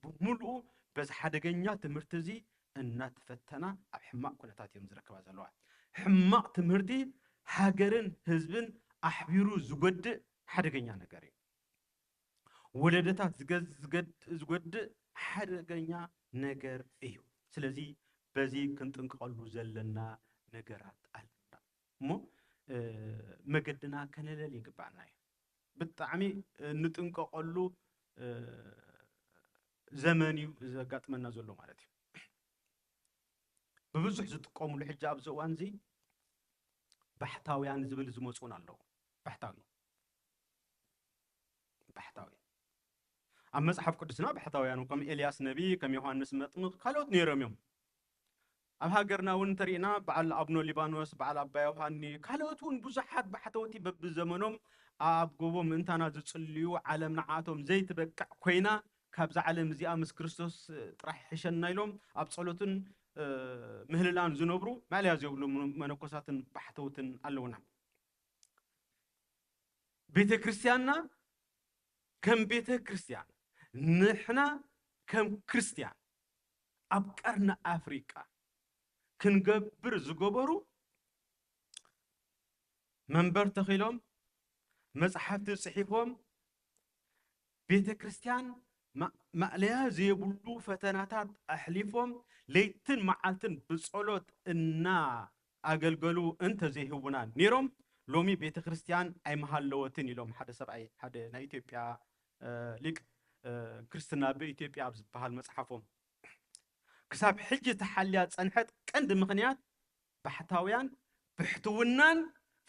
ብምሉኡ በዚ ሓደገኛ ትምህርቲ እዚ እናተፈተና ኣብ ሕማቕ ኩነታት እዮም ዝረከባ ዘለዋ። ሕማቕ ትምህርቲ ሃገርን ህዝብን ኣሕቢሩ ዝጎድእ ሓደገኛ ነገር እዩ። ወለዶታት ዝገ-፣ ዝገድ-፣ ዝጎድእ ሓደገኛ ነገር እዩ። ስለዚ በዚ ክንጥንቀቐሉ ዘለና ነገራት ኣለና። እሞ፣ እ፣ መገድና ከነለል ይግባኣና እዩ። ብጣዕሚ እንጥንቀቐሉ፣ እ፣ ዘመን እዩ ዘጋጥመና ዘሎ ማለት እዩ። ብብዙሕ ዝጥቀሙሉ ሕጂ ኣብዚ እዋን እዚ ባሕታውያን ዝብል ዝመፁ እውን ኣለዉ። ባሕታዊ፣ ባሕታዊ። ኣብ መጽሓፍ ቅዱስና ባሕታውያን ከም ኤልያስ ነቢ፣ ከም ዮሃንስ መጥምቕ፣ ካልኦት ነይሮም እዮም። ኣብ ሃገርና እውን እንተሪእና በዓል ኣቡነ ሊባኖስ፣ በዓል ኣባ ዮሃኒ፣ ካልኦት እውን ብዙሓት ባሕተውቲ በብዘመኖም ኣብ ጎቦ ምእንታና ዝጽልዩ፣ ዓለም ንዓቶም ዘይትበቅዕ ኮይና፣ ካብዛ ዓለም እዚኣ ምስ ክርስቶስ ጥራሕ ይሕሸና ኢሎም ኣብ ጸሎትን፣ እ፣ ምህልላን ዝነብሩ ማእለያ ዘይብሉ መነኮሳትን ባሕተውትን ኣለውና። ቤተ ክርስቲያንና ከም ቤተ ክርስቲያን፣ ንሕና ከም ክርስቲያን ኣብ ቀርኒ ኣፍሪቃ ክንገብር ዝገበሩ መንበር ተኺሎም፣ መጽሓፍቲ ጽሒፎም፣ ቤተ ክርስቲያን ማ-፣ ማእለያ ዘይብሉ ፈተናታት ኣሕሊፎም፣ ለይትን መዓልትን ብጸሎት እናኣገልገሉ እንተዘይህቡና ነይሮም፣ ሎሚ ቤተ ክርስቲያን ኣይምሃለወትን ኢሎም ሓደ ሰብኣይ፣ ሓደ ናይ ኢትዮጵያ፣ እ፣ ሊቅ፣ እ፣ ክርስትና በኢትዮጵያ ኣብ ዝበሃል መጽሓፎም። ክሳብ ሕጂ ተሓልያ ዝጸንሐት ቀንዲ ምኽንያት ባሕታውያን ብሕትውናን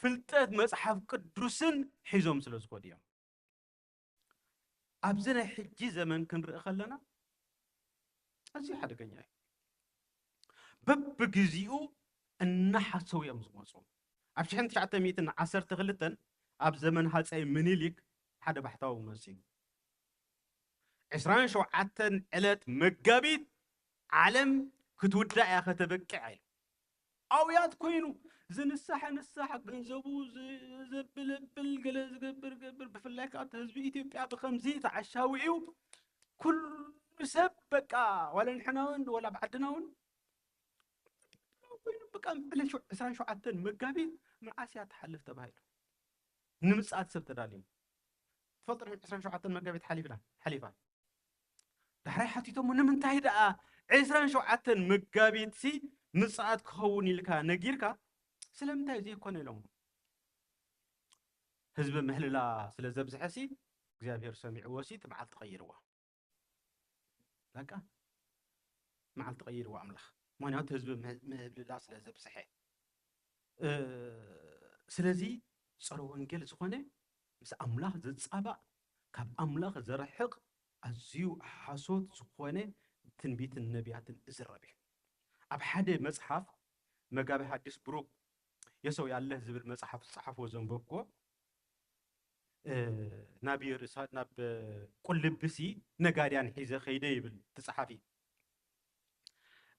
ፍልጠት መጽሓፍ ቅዱስን ሒዞም ስለ ዝኸዱ እዮም። ኣብዚ ናይ ሕጂ ዘመን ክንርኢ ከለና ኣዝዩ ሓደገኛ እዩ። በብግዜኡ እናሓሰቡ እዮም ዝመፁ። ኣብ ሽሕን ትሽዓተ ሚእትን ዓሰርተ ክልተን ኣብ ዘመን ሃፀይ ምኒልክ ሓደ ባሕታዊ መፅዩ። ዕስራን ሸውዓተን ዕለት መጋቢት ዓለም ክትውዳእ እያ ከተበቅዕ ኢሉ። ኣውያት ኮይኑ ዝንሳሕ ንሳሕ፣ ገንዘቡ ዝ-፣ ዘብለብል፣ ገለ ዝገብር ገብር፣ ብፍላይ ከዓ እቲ ህዝቢ ኢትዮጵያ ብኸምዚ ተዓሻዊ እዩ። ኩሉ ሰብ በቃ፣ ዋላ ንሕና እውን፣ ዋላ ብዓድና እውን ኮይኑ በቃ፣ ዕለት ሸው-፣ ዕስራን ሸውዓተን መጋቢት መዓስ እያ ትሓልፍ ተባሂሉ ንምጽኣት ሰብ ተዳልዩ። ትፈልጡ ዲኹም ዕስራን ሸውዓተን መጋቢት ሓሊፍና፣ ሓሊፋ። ዳሕራይ ሓቲቶሞ፣ "ንምንታይ ደኣ ዕስራን ሸውዓተን መጋቢትሲ ምጽኣት ክኸውን ኢልካ ነጊርካ፣ ስለምንታይ ዘይኮነ?" ኢሎሞ። ህዝቢ ምህልላ ስለ ዘብዝሐሲ እግዚኣብሔር ሰሚዕዎሲ እቲ መዓልቲ ቀይርዎ። በቃ። መዓልቲ ቀይርዎ ኣምላኽ። ምኽንያቱ ህዝቢ ምህ-፣ ምህብልላ ስለ ዘብዝሐ። እ፣ ስለዚ ጸረ ወንጌል ዝኾነ፣ ምስ ኣምላኽ ዝጻባእ፣ ካብ ኣምላኽ ዘርሕቕ፣ ኣዝዩ ሓሶት ዝኾነ ትንቢትን ነቢያትን እዝረብ እዩ። ኣብ ሓደ መጽሓፍ መጋቢ ሓዲስ ብሩክ የሰው ያለህ ዝብል መጽሓፍ ዝጸሓፍዎ ዘንበብኩዎ፣ እ፣ ናብ የሩሳ-፣ ናብ ቁልቢሲ ነጋድያን ሒዘ ከይደ ይብል እቲ ጸሓፊ።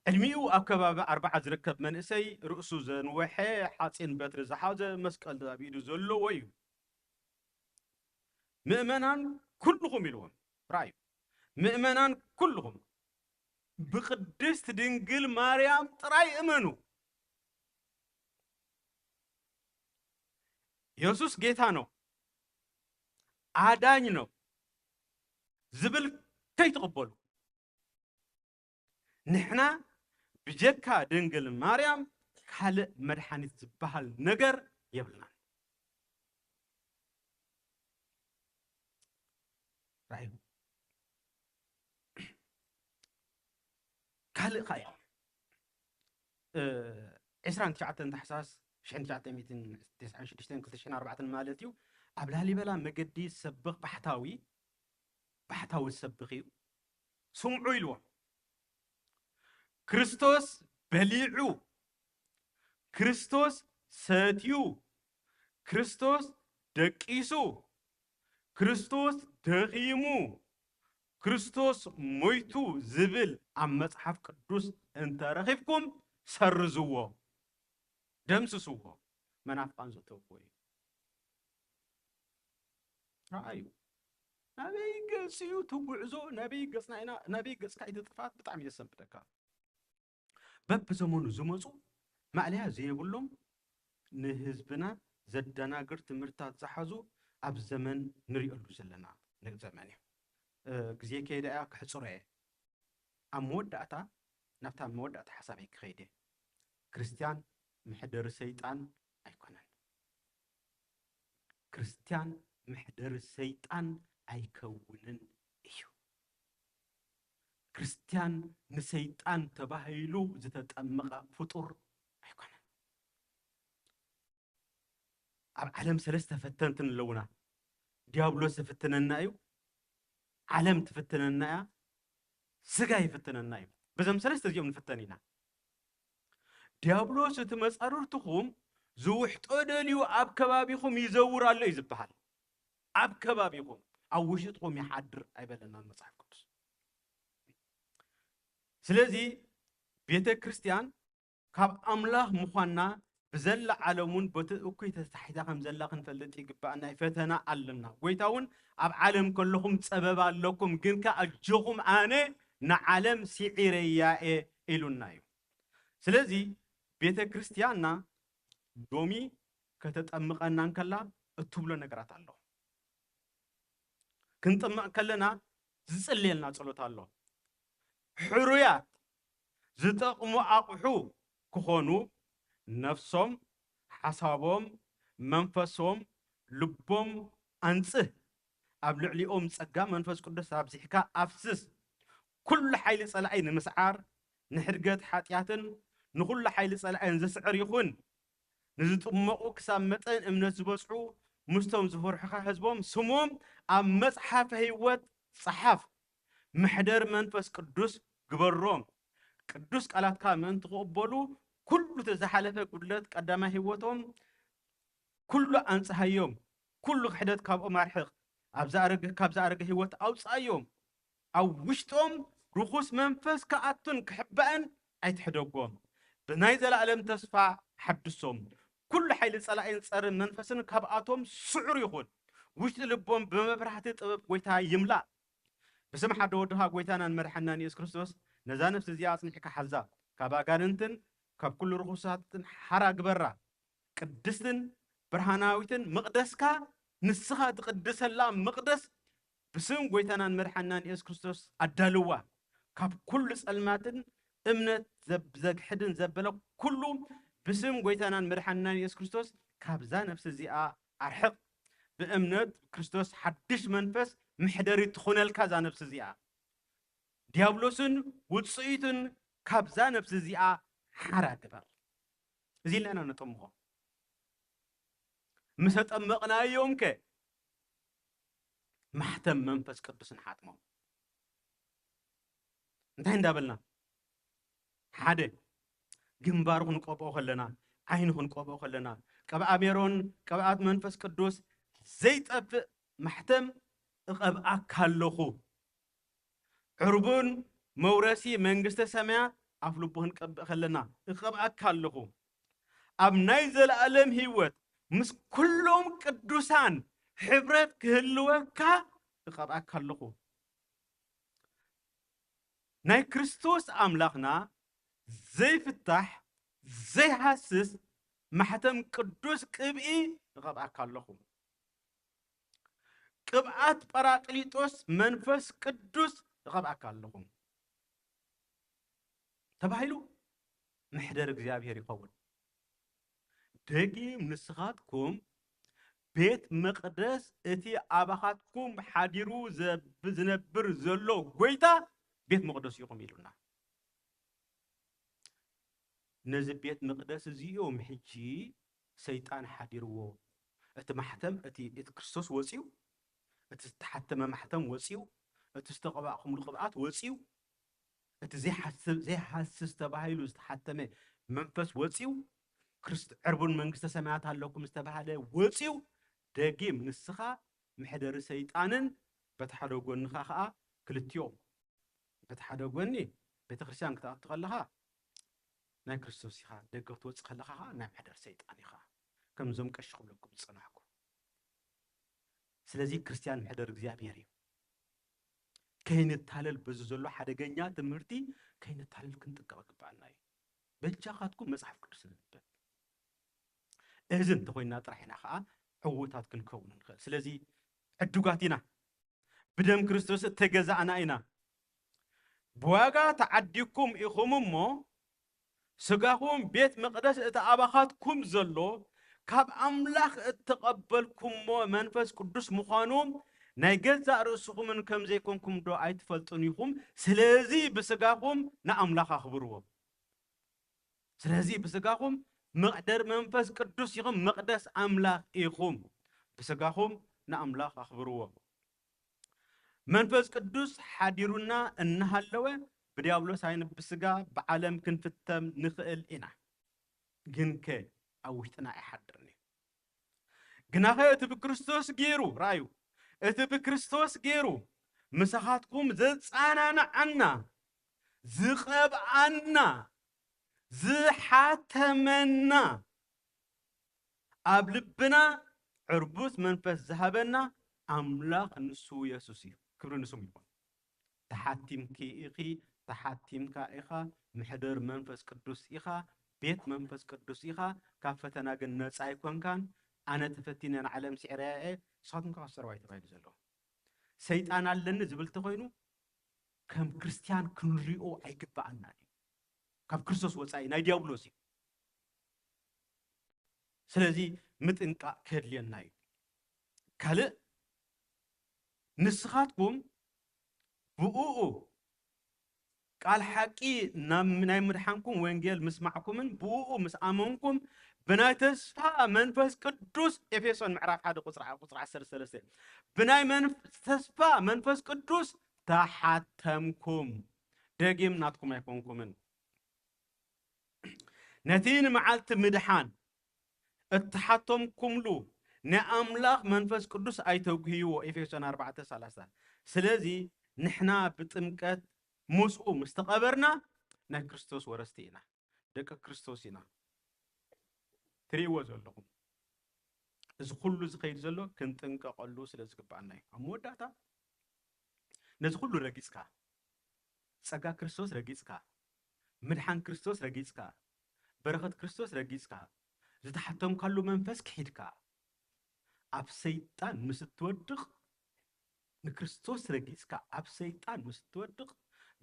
ዕድሚኡ ኣብ ከባቢ ኣርብዓ ዝርከብ መንእሰይ፣ ርእሱ ዘንወሐ፣ ሓጺን በትሪ ዝሓዘ፣ መስቀል ኣብ ኢዱ ዘለዎ እዩ። ምእመናን ኩልኹም ኢልዎም፣ ራእዩ፣ ምእመናን ኩልኹም ብቅድስት ድንግል ማርያም ጥራይ እመኑ። ኢየሱስ ጌታ ነው፣ ኣዳኝ ነው ዝብል ከይትቕበሉ። ንሕና ብጀካ ድንግል ማርያም ካልእ መድሓኒት ዝበሃል ነገር የብልናን። ራእዩ ካልእ ኸኣ እዩ። እ፣ ዕስራን ትሽዓተን ታሕሳስ ሽሕን ትሽዓተ ሚእትን ተስዓን ሽዱሽተን ክልተ ሽሕን ኣርባዕተን ማለት እዩ። ኣብ ላሊበላ መገዲ ዝሰብኽ ባሕታዊ፣ ባሕታዊ ዝሰብኽ እዩ። ስምዑ ኢልዎም። ክርስቶስ በሊዑ፣ ክርስቶስ ሰትዩ፣ ክርስቶስ ደቂሱ፣ ክርስቶስ ደኺሙ፣ ክርስቶስ ሞይቱ ዝብል ኣብ መጽሓፍ ቅዱስ እንተረኺብኩም ሰርዝዎ፣ ደምስስዎ። መናፍቃን ዘእተውዎ እዩ። ረኣዩ። ናበይ ገጽ እዩ እቲ ጉዕዞ? ናበይ ገጽና ኢና? ናበይ ገጽካ እዩ እቲ ጥፍኣት? ብጣዕሚ እዩ ዘሰንብደካ። በብዘመኑ ዝመጹ ማእለያ ዘየብሎም ንህዝብና ዘደናግር ትምህርታት ዝሓዙ ኣብ ዘመን ንሪኦሉ ዘለና ዘመን እዩ። እ፣ ግዜ ከይዳ እያ፣ ክሕጽሮ እየ። ኣብ መወዳእታ፣ ናብታ መወዳእታ ሓሳበይ ክኸይድ እየ። ክርስትያን መሕደሪ ሰይጣን ኣይኮነን። ክርስትያን መሕደሪ ሰይጣን ኣይከውንን እዩ። ክርስትያን ንሰይጣን ተባሂሉ ዝተጠመቐ ፍጡር ኣይኮነን። ኣብ ዓለም ሰለስተ ፈተንትን ኣለውና። ዲያብሎስ ይፍትነና እዩ፣ ዓለም ትፍትነና እያ፣ ስጋ ይፍትነና እዩ። በዞም ሰለስተ እዚኦም ንፍተን ኢና። ዲያብሎስ እቲ መጻርርትኹም ዝውሕጦ ደልዩ ኣብ ከባቢኹም ይዘውር ኣሎ እዩ ዝበሃል። ኣብ ከባቢኹም፣ ኣብ ውሽጥኹም ይሓድር ኣይበለናን መጽሓፍ ቅዱስ። ስለዚ ቤተ ክርስቲያን ካብ ኣምላኽ ምዃንና ብዘላ ዓለም እውን በቲ እኩይ ተታሒዛ ከም ዘላ ክንፈልጥ ይግባእ። ናይ ፈተና ኣለና። ጎይታ እውን ኣብ ዓለም ከለኹም ጸበባ ኣለኩም፣ ግን ከኣ ኣጆኹም ኣነ ንዓለም ስዒረያ እየ ኢሉና እዩ። ስለዚ ቤተ ክርስቲያንና ሎሚ ከተጠምቐና እንከላ እትብሎ ነገራት ኣሎ። ክንጥመቕ ከለና ዝጽልየልና ጸሎት ኣሎ። ሕሩያት ዝጠቕሙ ኣቑሑ ክኾኑ ነፍሶም፣ ሓሳቦም፣ መንፈሶም፣ ልቦም ኣንጽህ። ኣብ ልዕሊኦም ጸጋ መንፈስ ቅዱስ ኣብዚሕካ ኣፍስስ። ኩሉ ሓይሊ ጸላኢ ንምስዓር፣ ንሕድገት ሓጢኣትን ንኹሉ ሓይሊ ጸላእን ዝስዕር ይኹን። ንዝጥመቑ ክሳብ መጠን እምነት ዝበጽሑ ምስቶም ዝፈርሑኻ ህዝቦም ስሞም ኣብ መጽሓፈ ህይወት ጸሓፍ። መሕደር መንፈስ ቅዱስ ግበሮም። ቅዱስ ቃላትካ ምእንቲ ክቕበሉ ኩሉ እቲ ዝሓለፈ ጉድለት ቀዳማይ ህይወቶም ኩሉ ኣንጽሃዮም። ኩሉ ክሕደት ካብኦም ኣርሕቕ። ኣብ ዝኣረገ፣ ካብ ዝኣረገ ህይወት ኣውጽኣዮም። ኣብ ውሽጦም ርኹስ መንፈስ ክኣቱን ክሕባእን ኣይትሕደጎም። ብናይ ዘለኣለም ተስፋ ሓድሶም። ኩሉ ሓይሊ ጸላኢን ጸረ መንፈስን ካብኣቶም ስዑር ይኹን። ውሽጢ ልቦም ብመብራህቲ ጥበብ ጎይታ ይምላእ። ብስም ሓደ ወድኻ ጎይታናን መድሓናን የሱስ ክርስቶስ ነዛ ነፍሲ እዚኣ ኣጽኒሕካ ሓዛ። ካብ ኣጋንንትን ካብ ኩሉ ርኹሳትን ሓራ ግበራ። ቅድስትን ብርሃናዊትን መቕደስካ ንስኻ ትቕድሰላ መቕደስ ብስም ጎይታናን መድሓናን የሱስ ክርስቶስ ኣዳልዋ። ካብ ኩሉ ጸልማትን እምነት ዘብ-፣ ዘግሕድን ዘበለ ኩሉ ብስም ጎይታናን መድሓናን የሱስ ክርስቶስ ካብዛ ነፍሲ እዚኣ ኣርሕቕ። ብእምነት ክርስቶስ ሓድሽ መንፈስ መሕደሪ ትኹነልካ እዛ ነፍሲ እዚኣ። ዲያብሎስን ውጽኢቱን ካብዛ ነፍሲ እዚኣ ሓራ ግበር። እዚ ኢልና ኢና ነጠምቖ። ምስ ኣጠመቕናዮም ከ ማሕተም መንፈስ ቅዱስ ንሓትሞም። እንታይ እንዳበልና? ሓደ፣ ግንባሩ ክንቀብኦ ከለና፣ ዓይኑ ክንቀብኦ ከለና፣ ቅብኣ ሜሮን ቅብኣት መንፈስ ቅዱስ ዘይጠፍእ ማሕተም እቐብኣካ ኣለኹ። ዕርቡን መውረሲ መንግስተ ሰማያት ኣፍ ልቡ ክንቀብእ ከለና እቐብኣካ ኣለኹ። ኣብ ናይ ዘለኣለም ህይወት ምስ ኩሎም ቅዱሳን ሕብረት ክህልወካ እቐብኣካ ኣለኹ። ናይ ክርስቶስ ኣምላኽና ዘይፍታሕ ዘይሃስስ ማሕተም ቅዱስ ቅብኢ እቐብኣካ ኣለኹ። ቅብኣት ጳራቅሊጦስ መንፈስ ቅዱስ እቐብኣካ ኣለኹ ተባሂሉ ምሕደር እግዚኣብሔር ይኸውን። ደጊም ንስኻትኩም ቤት መቕደስ እቲ ኣባኻትኩም ሓዲሩ ዘብ-፣ ዝነብር ዘሎ ጎይታ ቤት መቕደስ ኢኹም ኢሉና። ነዚ ቤት መቕደስ እዚኦም ሕጂ ሰይጣን ሓዲርዎ። እቲ ማሕተም፣ እቲ፣ እቲ ክርስቶስ ወፂኡ፣ እቲ ዝተሓተመ ማሕተም ወፂኡ፣ እቲ ዝተቐባእኩምሉ ቅብኣት ወፂኡ፣ እቲ ዘይሓስብ፣ ዘይሃስስ ተባሂሉ ዝተሓተመ መንፈስ ወፂኡ፣ ክርስት-፣ ዕርቡን መንግስተ ሰማያት ኣለኩም ዝተባሃለ ወፂኡ፣ ደጊም ንስኻ መሕደሪ ሰይጣንን በቲ ሓደ ጎንኻ ኸዓ ክልቲኦም። በቲ ሓደ ጎኒ ቤተ ክርስቲያን ክትኣቱ ከለኻ ናይ ክርስቶስ ኢኻ፣ ደገ ክትወፅእ ከለኻ ኸዓ ናይ መሕደሪ ሰይጣን ኢኻ። ከምዞም ቀሺ ክብለኩም ዝጸናሕኩ። ስለዚ ክርስቲያን መሕደሪ እግዚኣብሔር እዩ። ከይንታለል በዚ ዘሎ ሓደገኛ ትምህርቲ ከይንታለል ክንጥቀቕ ይግባኣና እዩ። በጃኻትኩም መጽሓፍ ቅዱስ ነንብብ። እዚ እንተኾይንና ጥራሕ ኢና ኸዓ ዕዉታት ክንከውን ንኽእል። ስለዚ ዕዱጋት ኢና። ብደም ክርስቶስ እተገዛእና ኢና። ብዋጋ ተዓዲግኩም ኢኹም እሞ፣ ስጋኹም ቤት መቕደስ እቲ ኣባኻትኩም ዘሎ ካብ ኣምላኽ እተቐበልኩሞ መንፈስ ቅዱስ ምዃኑ ናይ ገዛእ ርእስኹምን ከም ዘይኮንኩም ዶ ኣይትፈልጡን ኢኹም? ስለዚ ብስጋኹም ንኣምላኽ ኣኽብርዎ። ስለዚ ብስጋኹም መቕደር መንፈስ ቅዱስ ኢኹም፣ መቕደስ ኣምላኽ ኢኹም። ብስጋኹም ንኣምላኽ ኣኽብርዎ። መንፈስ ቅዱስ ሓዲሩና እናሃለወ ብዲያብሎስ ኣይን ብስጋ ብዓለም ክንፍተም ንኽእል ኢና። ግንከ ኣብ ውሽጥና ኣይሓድርን እዩ። ግናኸ እቲ ብክርስቶስ ገይሩ፣ ረኣዩ፣ እቲ ብክርስቶስ ገይሩ ምሳኻትኩም ዘጻናንዓና፣ ዝቐብኣና፣ ዝሓተመና፣ ኣብ ልብና ዕርቡስ መንፈስ ዝሃበና ኣምላኽ ንሱ የሱስ እዩ። ክብሪ ንስሙ ይኹን። ተሓቲምኪ ኢኺ፣ ተሓቲምካ ኢኻ፣ መሕደሪ መንፈስ ቅዱስ ኢኻ፣ ቤት መንፈስ ቅዱስ ኢኻ። ካብ ፈተና ግን ነጻ ኣይኮንካን። ኣነ ተፈቲነ ንዓለም ስዒረያ እየ፣ ንስኻትኩም ከ ካብ ሰረዋይ ተባሂሉ ዘሎ። ሰይጣን ኣለኒ ዝብል ተኾይኑ ከም ክርስትያን ክንሪኦ ኣይግባኣናን እዩ። ካብ ክርስቶስ ወጻኢ ናይ ዲያብሎስ እዩ። ስለዚ ምጥንቃቕ ከድልየና እዩ። ካልእ ንስኻትኩም ብእኡ ቃል ሓቂ ናብ ናይ ምድሓንኩም ወንጌል ምስማዕኩምን ብእኡ ምስ ኣመንኩም ብናይ ተስፋ መንፈስ ቅዱስ ኤፌሶን ምዕራፍ ሓደ ቁጽሪ ቁጽሪ ዓሰርተ ሰለስተ ብናይ መንፍ-፣ ተስፋ መንፈስ ቅዱስ ተሓተምኩም ደጊም ናትኩም ኣይኮንኩምን። ነቲ ንመዓልቲ ምድሓን እተሓተምኩምሉ ናይ ኣምላኽ መንፈስ ቅዱስ ኣይተጉህይዎ። ኤፌሶን ኣርባዕተ ሰላሳ። ስለዚ ንሕና ብጥምቀት ምስኡ ምስ ተቐበርና ናይ ክርስቶስ ወረስቲ ኢና፣ ደቂ ክርስቶስ ኢና። ትርእይዎ ዘለኹም እዚ ኩሉ ዝኸይድ ዘሎ ክንጥንቀቐሉ ስለ ዝግባኣና እዩ። ኣብ መወዳእታ ነዚ ኩሉ ረጊጽካ፣ ጸጋ ክርስቶስ ረጊጽካ፣ ምድሓን ክርስቶስ ረጊጽካ፣ በረኸት ክርስቶስ ረጊጽካ፣ ዝተሓተምካሉ መንፈስ ክሒድካ፣ ኣብ ሰይጣን ምስ እትወድቕ፣ ንክርስቶስ ረጊጽካ ኣብ ሰይጣን ምስ እትወድቕ፣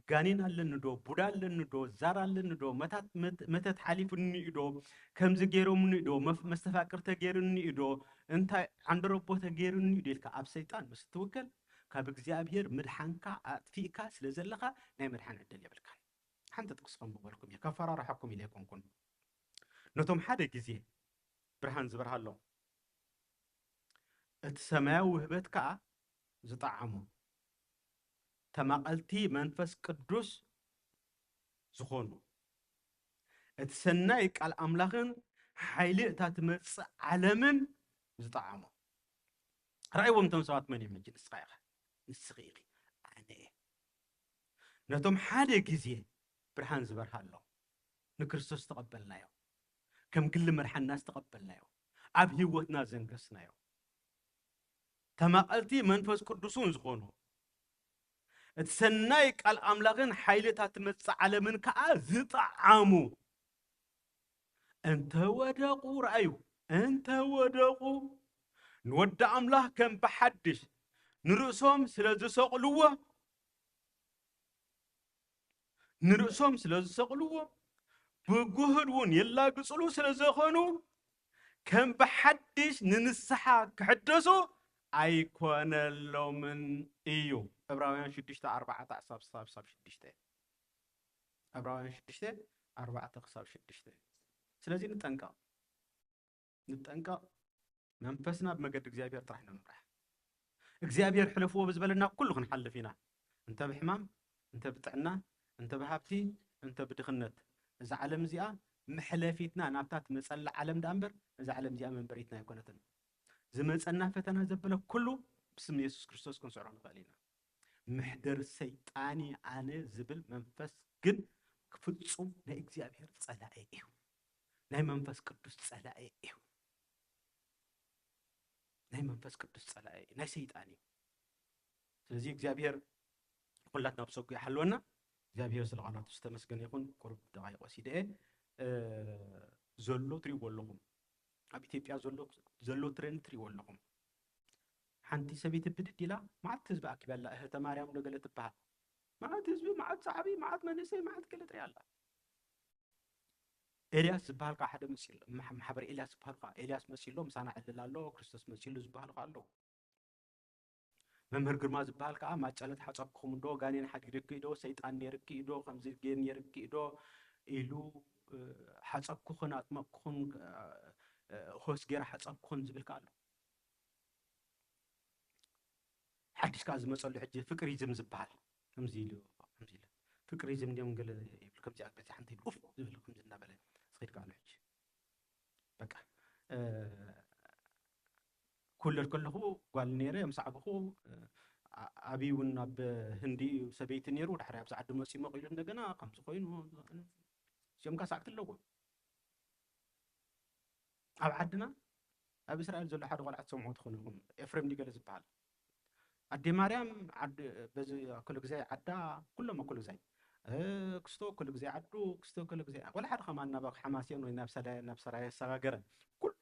ጋኔን ኣለኒ ዶ፣ ቡዳ ኣለኒ ዶ፣ ዛር ኣለኒ ዶ፣ መታት-፣ መት-፣ መተት ሓሊፉኒ እዩ ዶ፣ ከምዚ ገይሮምኒ ዶ፣ መፍ-፣ መስተፋቅር ተገይሩኒ እዩ ዶ፣ እንታይ ዓንደረቦ ተገይሩኒ እዩ ዶ ኢልካ ኣብ ሰይጣን ምስ እትውከል፣ ካብ እግዚኣብሔር ምድሓንካ ኣጥፊእካ ስለ ዘለኻ ናይ ምድሓን ዕድል የብልካን። ሓንቲ ጥቅስ ከንብበልኩም እየ፣ ከፈራርሐኩም ኢለ ኣይኮንኩን። ነቶም ሓደ ግዜ ብርሃን ዝበርሃሎም፣ እቲ ሰማያዊ ውህበት ከኣ ዝጠዓሙ፣ ተማቐልቲ መንፈስ ቅዱስ ዝኾኑ፣ እቲ ሰናይ ቃል ኣምላኽን ሓይሊ እታ ትመጽእ ዓለምን ዝጠዓሙ። ረኣይዎም፣ እቶም ሰባት መን እዮም? ሕጂ ንስኻ ኢኻ፣ ንስኺ ኢኺ፣ ኣነ እየ። ነቶም ሓደ ግዜ ብርሃን ዝበርሃሎም፣ ንክርስቶስ ዝተቐበልናዮ፣ ከም ግሊ መድሓንና ዝተቐበልናዮ፣ ኣብ ህይወትና ዘንገስናዮ፣ ተማቐልቲ መንፈስ ቅዱስን ዝኾኑ፣ እቲ ሰናይ ቃል ኣምላኽን ሓይሊ እታ ትመጽእ ዓለምን ከኣ ዝጠዓሙ፣ እንተ ወደቑ፣ ረኣዩ፣ እንተ ወደቑ፣ ንወዲ ኣምላኽ ከም ብሓድሽ ንርእሶም ስለ ዝሰቕልዎ፣ ንርእሶም ስለ ዝሰቕልዎ፣ ብጉህድ እውን የላግጽሉ ስለ ዝኾኑ፣ ከም ብሓድሽ ንንስሓ ክሕደሱ ኣይኮነሎምን እዩ። ዕብራውያን ሽዱሽተ ኣርባዕተ ክሳብ፣ ክሳብ፣ ክሳብ ሽዱሽተ። ዕብራውያን ሽዱሽተ ኣርባዕተ ክሳብ ሽዱሽተ። ስለዚ ንጠንቀቕ፣ ንጠንቀቕ። መንፈስና ብመገዲ እግዚኣብሔር ጥራሕ ንምራሕ። እግዚኣብሔር ሕለፍዎ ብዝበለና ኩሉ ክንሓልፍ ኢና። እንተ ብሕማም፣ እንተ ብጥዕና፣ እንተ ብሃብቲ፣ እንተ ብድኽነት። እዛ ዓለም እዚኣ መሕለፊትና ናብታ ትመጸላ ዓለም ደኣ እምበር፣ እዛ ዓለም እዚኣ መንበሪትና ኣይኮነትን። ዝመጸና ፈተና ዘበለ ኩሉ ብስም የሱስ ክርስቶስ ክንስዕሮ ንኽእል ኢና። መሕደር ሰይጣን ኣነ ዝብል መንፈስ ግን ፍጹም ናይ እግዚኣብሔር ጸላኢ እዩ። ናይ መንፈስ ቅዱስ ጸላኢ እዩ። ናይ መንፈስ ቅዱስ ጸላኢ ናይ ሰይጣን እዩ። ስለዚ እግዚኣብሔር ኩላትና ብጸጉ ይሓልወና። እግዚኣብሔር ስለ ቃላቱ ዝተመስገነ ይኹን። ቁሩብ ደቓይቕ ወሲደ እየ። እ፣ ዘሎ ትሪእዎ ኣለኹም። ኣብ ኢትዮጵያ ዘሎ፣ ዘሎ ትሬንድ ትሪእዎ ኣለኹም። ሓንቲ ሰበይቲ ብድድ ኢላ መዓት ህዝቢ ኣኪባ ኣላ። እህተ ማርያም ዶ ገለ ትበሃል። መዓት ህዝቢ፣ መዓት ሳዕቢ፣ መዓት መንእሰይ፣ መዓት ገለ ትሪኣ ኣላ። ኤልያስ ዝበሃል ከዓ ሓደ መፂኡ ኣሎ። ማሕ-፣ ማሕበር ኤልያስ ዝበሃል ከዓ፣ ኤልያስ መፂኡ ኣሎ፣ ምሳና ዕልል ኣሎ፣ ክርስቶስ መፂኡ ኣሎ ዝበሃል ከዓ ኣለዉ። መምህር ግርማ ዝበሃል ከዓ ማጨለት ሓፀብክኹም ዶ፣ ጋኔን ሓዲርኪ ዶ፣ ሰይጣን ነይርኪ ዶ፣ ከምዚ ጌን ነይርኪ ዶ ኢሉ፣ እ፣ ሓፀብክኹን ኣጥመቅኩኹን፣ እ፣ እ፣ ሆስ ገይረ ሓፀብክኹን ዝብል ከዓ ኣሎ። ሓድሽ ከዓ ዝመፀሉ ሕጂ ፍቅሪዝም ዝበሃል ከምዚ ኢሉ፣ ከምዚ ኢሉ ፍቅሪዝም እንዲዮም ገለ ይብል፣ ከምዚ ኣብ ቤት ሓንቲ ኢሉ ኡፍ ዝብል ከምዚ እናበለ ዝኸይድ ከዓ ኣሎ ሕጂ። በቃ፣ እ፣ ክውለድ ከለኹ ጓል ነይረ፣ ምስ ዓበኹ፣ እ፣ ኣ-፣ ኣብይ እውን ኣብ ህንዲ እዩ ሰበይቲ ነይሩ፣ ድሕሪ ኣብዚ ዓዲ መፂኡ መቒሉ እንደገና ከምዚ ኮይኑ፣ እዚኦም ከዓ ሳዕብቲ ኣለዎም። ኣብ ዓድና፣ ኣብ እስራኤል ዘሎ ሓደ ቆልዓ ትሰምዑ ትኾኑ ኢኹም፣ ኤፍሬም ድዩ ገለ ዝበሃል። ኣዴ ማርያም ዓዲ፣ በዚ ኣከለ ግዛይ ዓዳ፣ ኩሎም ኣከለ ግዛይ፣ እ፣ ክስቶ ኣከለ ግዛይ ዓዱ፣ ክስቶ ኣከለ ግዛይ፣ ወላ ሓደ ከማን ናብ ሓማሴን ወይ ናብ ሰዳ-፣ ናብ ሰራየ ኣሰጋገረ። ኩል-፣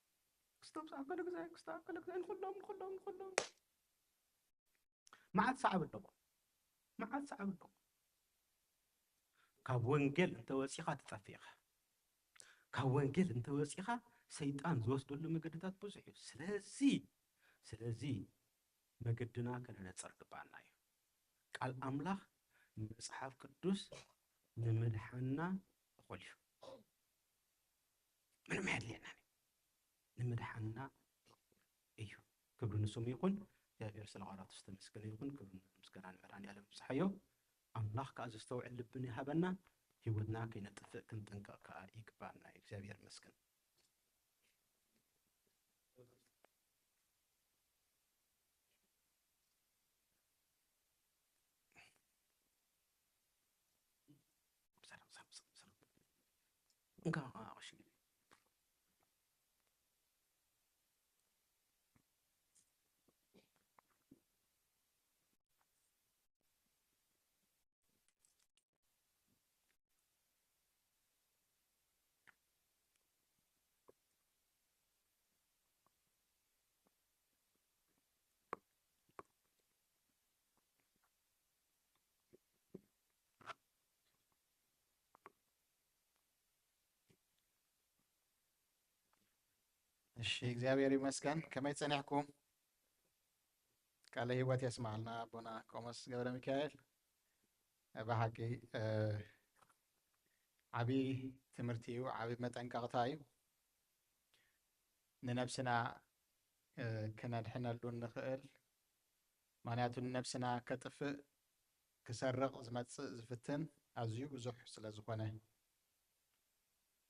ክስቶ ምስ ኣከለ ግዛይ፣ ክስቶ ኣከለ ግዛይ፣ ንኹሎም፣ ንኹሎም፣ ንኹሎም። መዓት ሰዓብ ኣለዎ። መዓት ሰዓብ ኣለዎ። ካብ ወንጌል እንተወጺኻ ትጠፍእ ኢኻ። ካብ ወንጌል እንተወጺኻ ሰይጣን ዝወስደሉ መገድታት ብዙሕ እዩ። ስለዚ፣ ስለዚ መገድና ከነነጽር ግባኣና እዩ። ቃል ኣምላኽ፣ መጽሓፍ ቅዱስ ንምድሓንና እኹል እዩ። ምንም ኣየድልየናን እዩ። ንምድሓንና እዩ። ክብሪ ንስሙ ይኹን። እግዚኣብሔር ስለ ቃላቱ ዝተመስገነ ይኹን። ክብሪ ምስጋና ንመድኃኔዓለም ይብጽሓዮ። ኣምላኽ ከኣ ዘስተውዕል ልቢ ይሃበና። ህይወትና ከይነጥፍእ ክንጥንቀቕ ከኣ ይግባኣና እዩ። እግዚኣብሔር ይመስገን። ሰላም፣ ሰላም፣ ሰላም፣ ሰላም። እንካ፣ አ፣ እሺ። እሺ፣ እግዚኣብሔር ይመስገን። ከመይ ጸኒሕኩም? ቃለ ህይወት የስማዕልና ኣቦና ቆሞስ ገብረ ሚካኤል። ብሓቂ፣ እ፣ ዓቢ ትምህርቲ እዩ፣ ዓቢ መጠንቀቕታ እዩ። ንነብስና፣ እ፣ ክነድሕነሉ እንኽእል፣ ምኽንያቱ ንነብስና ከጥፍእ፣ ክሰርቕ ዝመጽእ ዝፍትን ኣዝዩ ብዙሕ ስለ ዝኾነ፣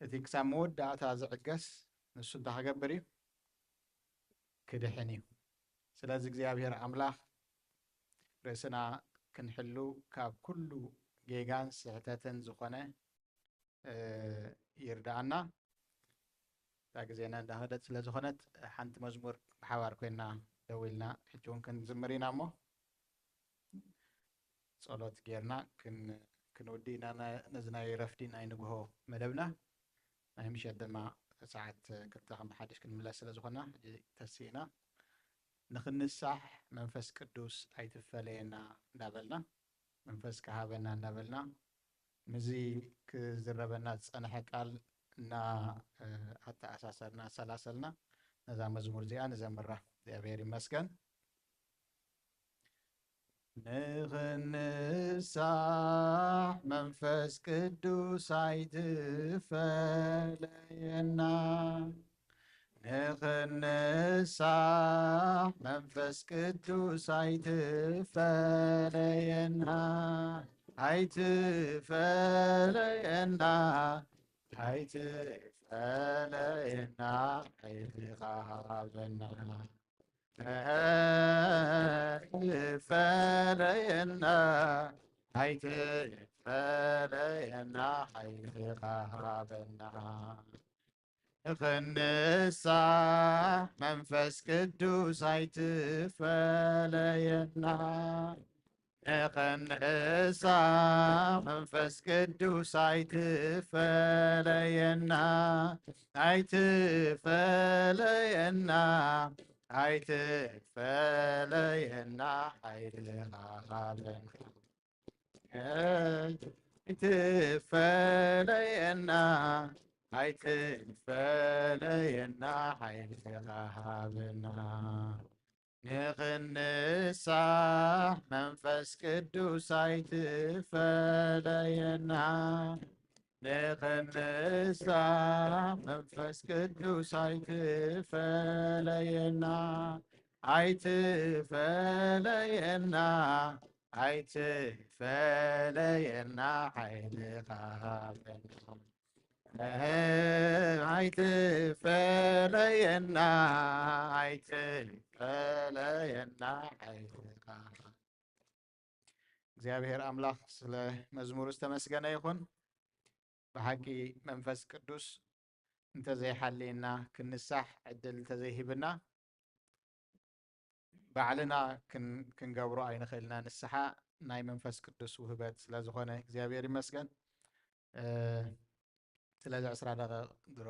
እቲ ክሳብ መወዳእታ ዝዕገስ ንሱ እንታይ ክገብር እዩ? ክድሕን እዩ። ስለዚ እግዚኣብሔር ኣምላኽ ርእስና ክንሕሉ ካብ ኩሉ ጌጋን ስሕተትን ዝኾነ፣ እ፣ ይርድኣና። እታ ግዜና እንዳኸደት ስለ ዝኾነት ሓንቲ መዝሙር ብሓባር ኮይና ደው ኢልና ሕጂ እውን ክንዝምር ኢና እሞ ጸሎት ጌርና ክን-፣ ክንውዲ ኢና ና-፣ ነዚ ናይ ረፍዲ ናይ ንግሆ መደብና። ናይ ምሸት ድማ ሰዓት ክልተ ከም ብሓድሽ ክንምለስ ስለ ዝኾና ሕጂ ተሲእና። ንኽንሳሕ መንፈስ ቅዱስ ኣይትፈለየና እንዳበልና፣ መንፈስ ክሃበና እንዳበልና፣ ምስዚ ክዝረበና ዝጸንሐ ቃል እና፣ እ፣ ኣተኣሳሰርና፣ ኣሰላሰልና ነዛ መዝሙር እዚኣ ንዘምራ። እግዚኣብሔር ይመስገን። ንኽንሳሕ መንፈስ ቅዱስ ኣይትፈለየና። ንኽንሳሕ መንፈስ ቅዱስ ኣይትፈለየና። ኣይትፈለየና። ኣይትፈለየና። ሓይልኻ ሃበና። ኣይትፈለየና። ኣይትፈለየና። ሓይልኻ ሃበና። ንኽንሳሕ መንፈስ ቅዱስ ኣይትፈለየና። ንኽንሳሕ መንፈስ ቅዱስ ኣይትፈለየና። ኣይትፈለየና። ኣይትፈለየና። ሓይልኻ ሃበና። ኣይትፈለየና። ኣይትፈለየና። ሓይልኻ ሃበና። ንኽንሳሕ መንፈስ ቅዱስ ኣይትፈለየና። ንኽንሳሕ መንፈስ ቅዱስ ኣይትፈለየና። ኣይትፈለየና። ኣይትፈለየና። ሓይልኻ ሃበና። ኣይትፈለየና። ኣይትፈለየና። ሓይልኻ። እግዚኣብሔር ኣምላኽ ስለ መዝሙሩ ዝተመስገነ ይኹን። ብሓቂ መንፈስ ቅዱስ እንተዘይሓልየና፣ ክንሳሕ ዕድል እንተዘይሂብና፣ ባዕልና ክን-፣ ክንገብሮ ኣይንኽእልና። ንስሓ ናይ መንፈስ ቅዱስ ውህበት ስለ ዝኾነ እግዚኣብሔር ይመስገን። እ፣ ስለዚ ዕስራ ደቂቕ ድሮ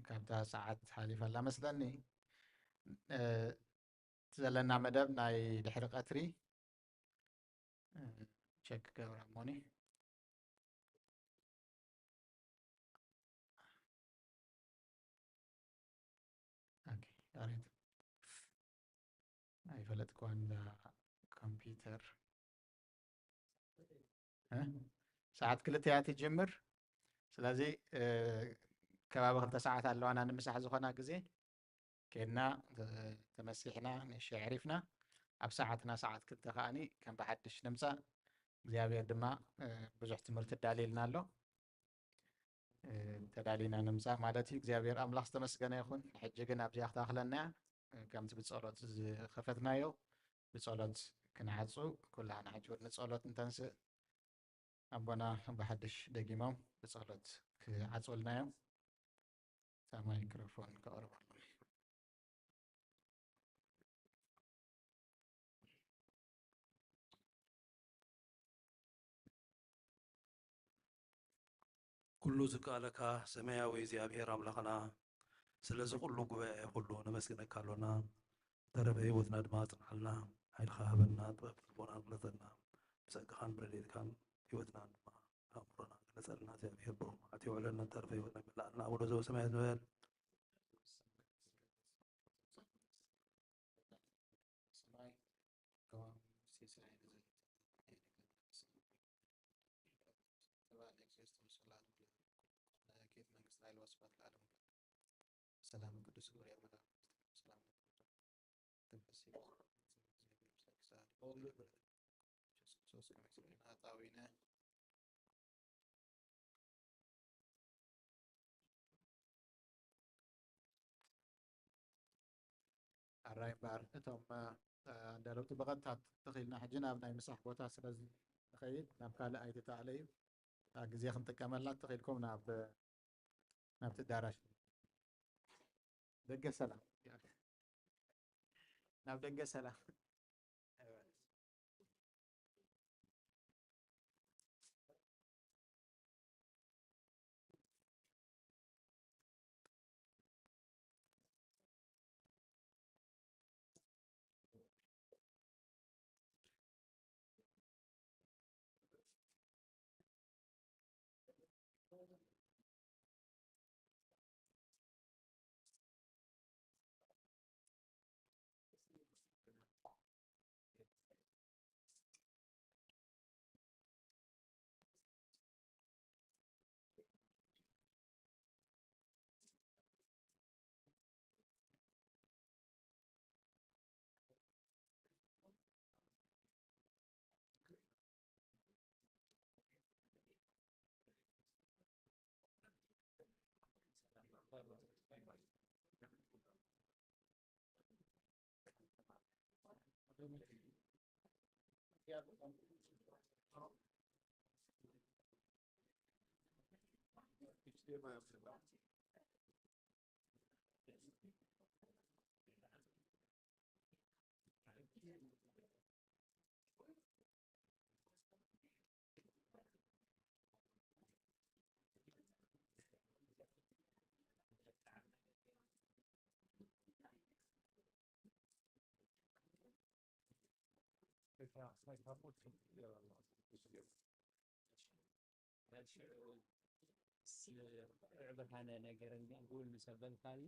ካብታ ሰዓት ሓሊፋ ኣላ መስለኒ። እ፣ እቲ ዘለና መደብ ናይ ድሕሪ ቀትሪ፣ እ፣ ቸክ ክገብራ እሞኒ። ኦኬ፣ ያሬድ። ኣይፈለጥክዋን እዛ ኮምፒውተር። እ? ሰዓት ክልተ እያ ትጅምር። ስለዚ፣ እ፣ ከባቢ ክልተ ሰዓት ኣለዋና ንምሳሕ ዝኾና ግዜ። ኬድና፣ ተ-፣ ተመሲሕና፣ ንእሽተይ ኣዕሪፍና፣ ኣብ ሰዓትና፣ ሰዓት ክልተ ከኣኒ ከም ብሓድሽ ንምጻእ። እግዚኣብሔር ድማ፣ እ፣ ብዙሕ ትምህርቲ ኣዳልየልና ኣሎ። እ፣ ተዳሊና ንምጻእ ማለት እዩ። እግዚኣብሔር ኣምላኽ ዝተመስገነ ይኹን። ሕጂ ግን ኣብዚኣ ክተኽለና እያ። እ፣ ከምቲ ብጸሎት ዝኸፈትናዮ፣ ብጸሎት ክንዓጹ፣ ኩላህና ሕጂ እውን ንጸሎት እንተንስእ፣ ኣቦና ብሓድሽ ደጊሞም ብጸሎት ክዓጽውልና እዮም። እታ ማይክሮፎን ከቕርበሎም። ኩሉ ዝከኣለካ ሰማያዊ እግዚኣብሔር ኣምላኽና፣ ስለዚ ኩሉ ጉባኤ ኩሉ ነመስግነካ ኣሎና። ተረፈ ህይወትና ድማ ኣጽንዓልና፣ ሓይልኻ ሃበና፣ ጥበብ ልቦና ግለጸልና። ብጸጋኻን ብረድኤትካን ህይወትና ድማ ኣእምሮና ግለጸልና። እግዚኣብሔር ብሩኽ መዓልቲ ይውዕለልና፣ ተረፈ ህይወትና ይመልኣልና። ኣቡነ ዘበሰማያት ንበል። ስብሐት ለዓለመ ዓለም። ሰላም ቅዱስ ገብርኤል መልአክ፣ ሰላም ተንፈሲ። ሶስት ሃጣዊነ። ኣራይ እምበኣር፣ እቶም ኣዳለውቲ ብቐጥታ ተኺልና ሕጂ ናብ ናይ ምሳሕ ቦታ ስለ ንኸይድ ናብ ካልእ ኣይትተኣለዩ። ግዜ ክንጥቀመላ ተኺልኩም ናብ ናብቲ ኣዳራሽ ደገ ሰላም፣ ናብ ደገ ሰላም። ብርሃነ ነገር እንዲ ጉል ምስ ኣበልካኒ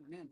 Amen.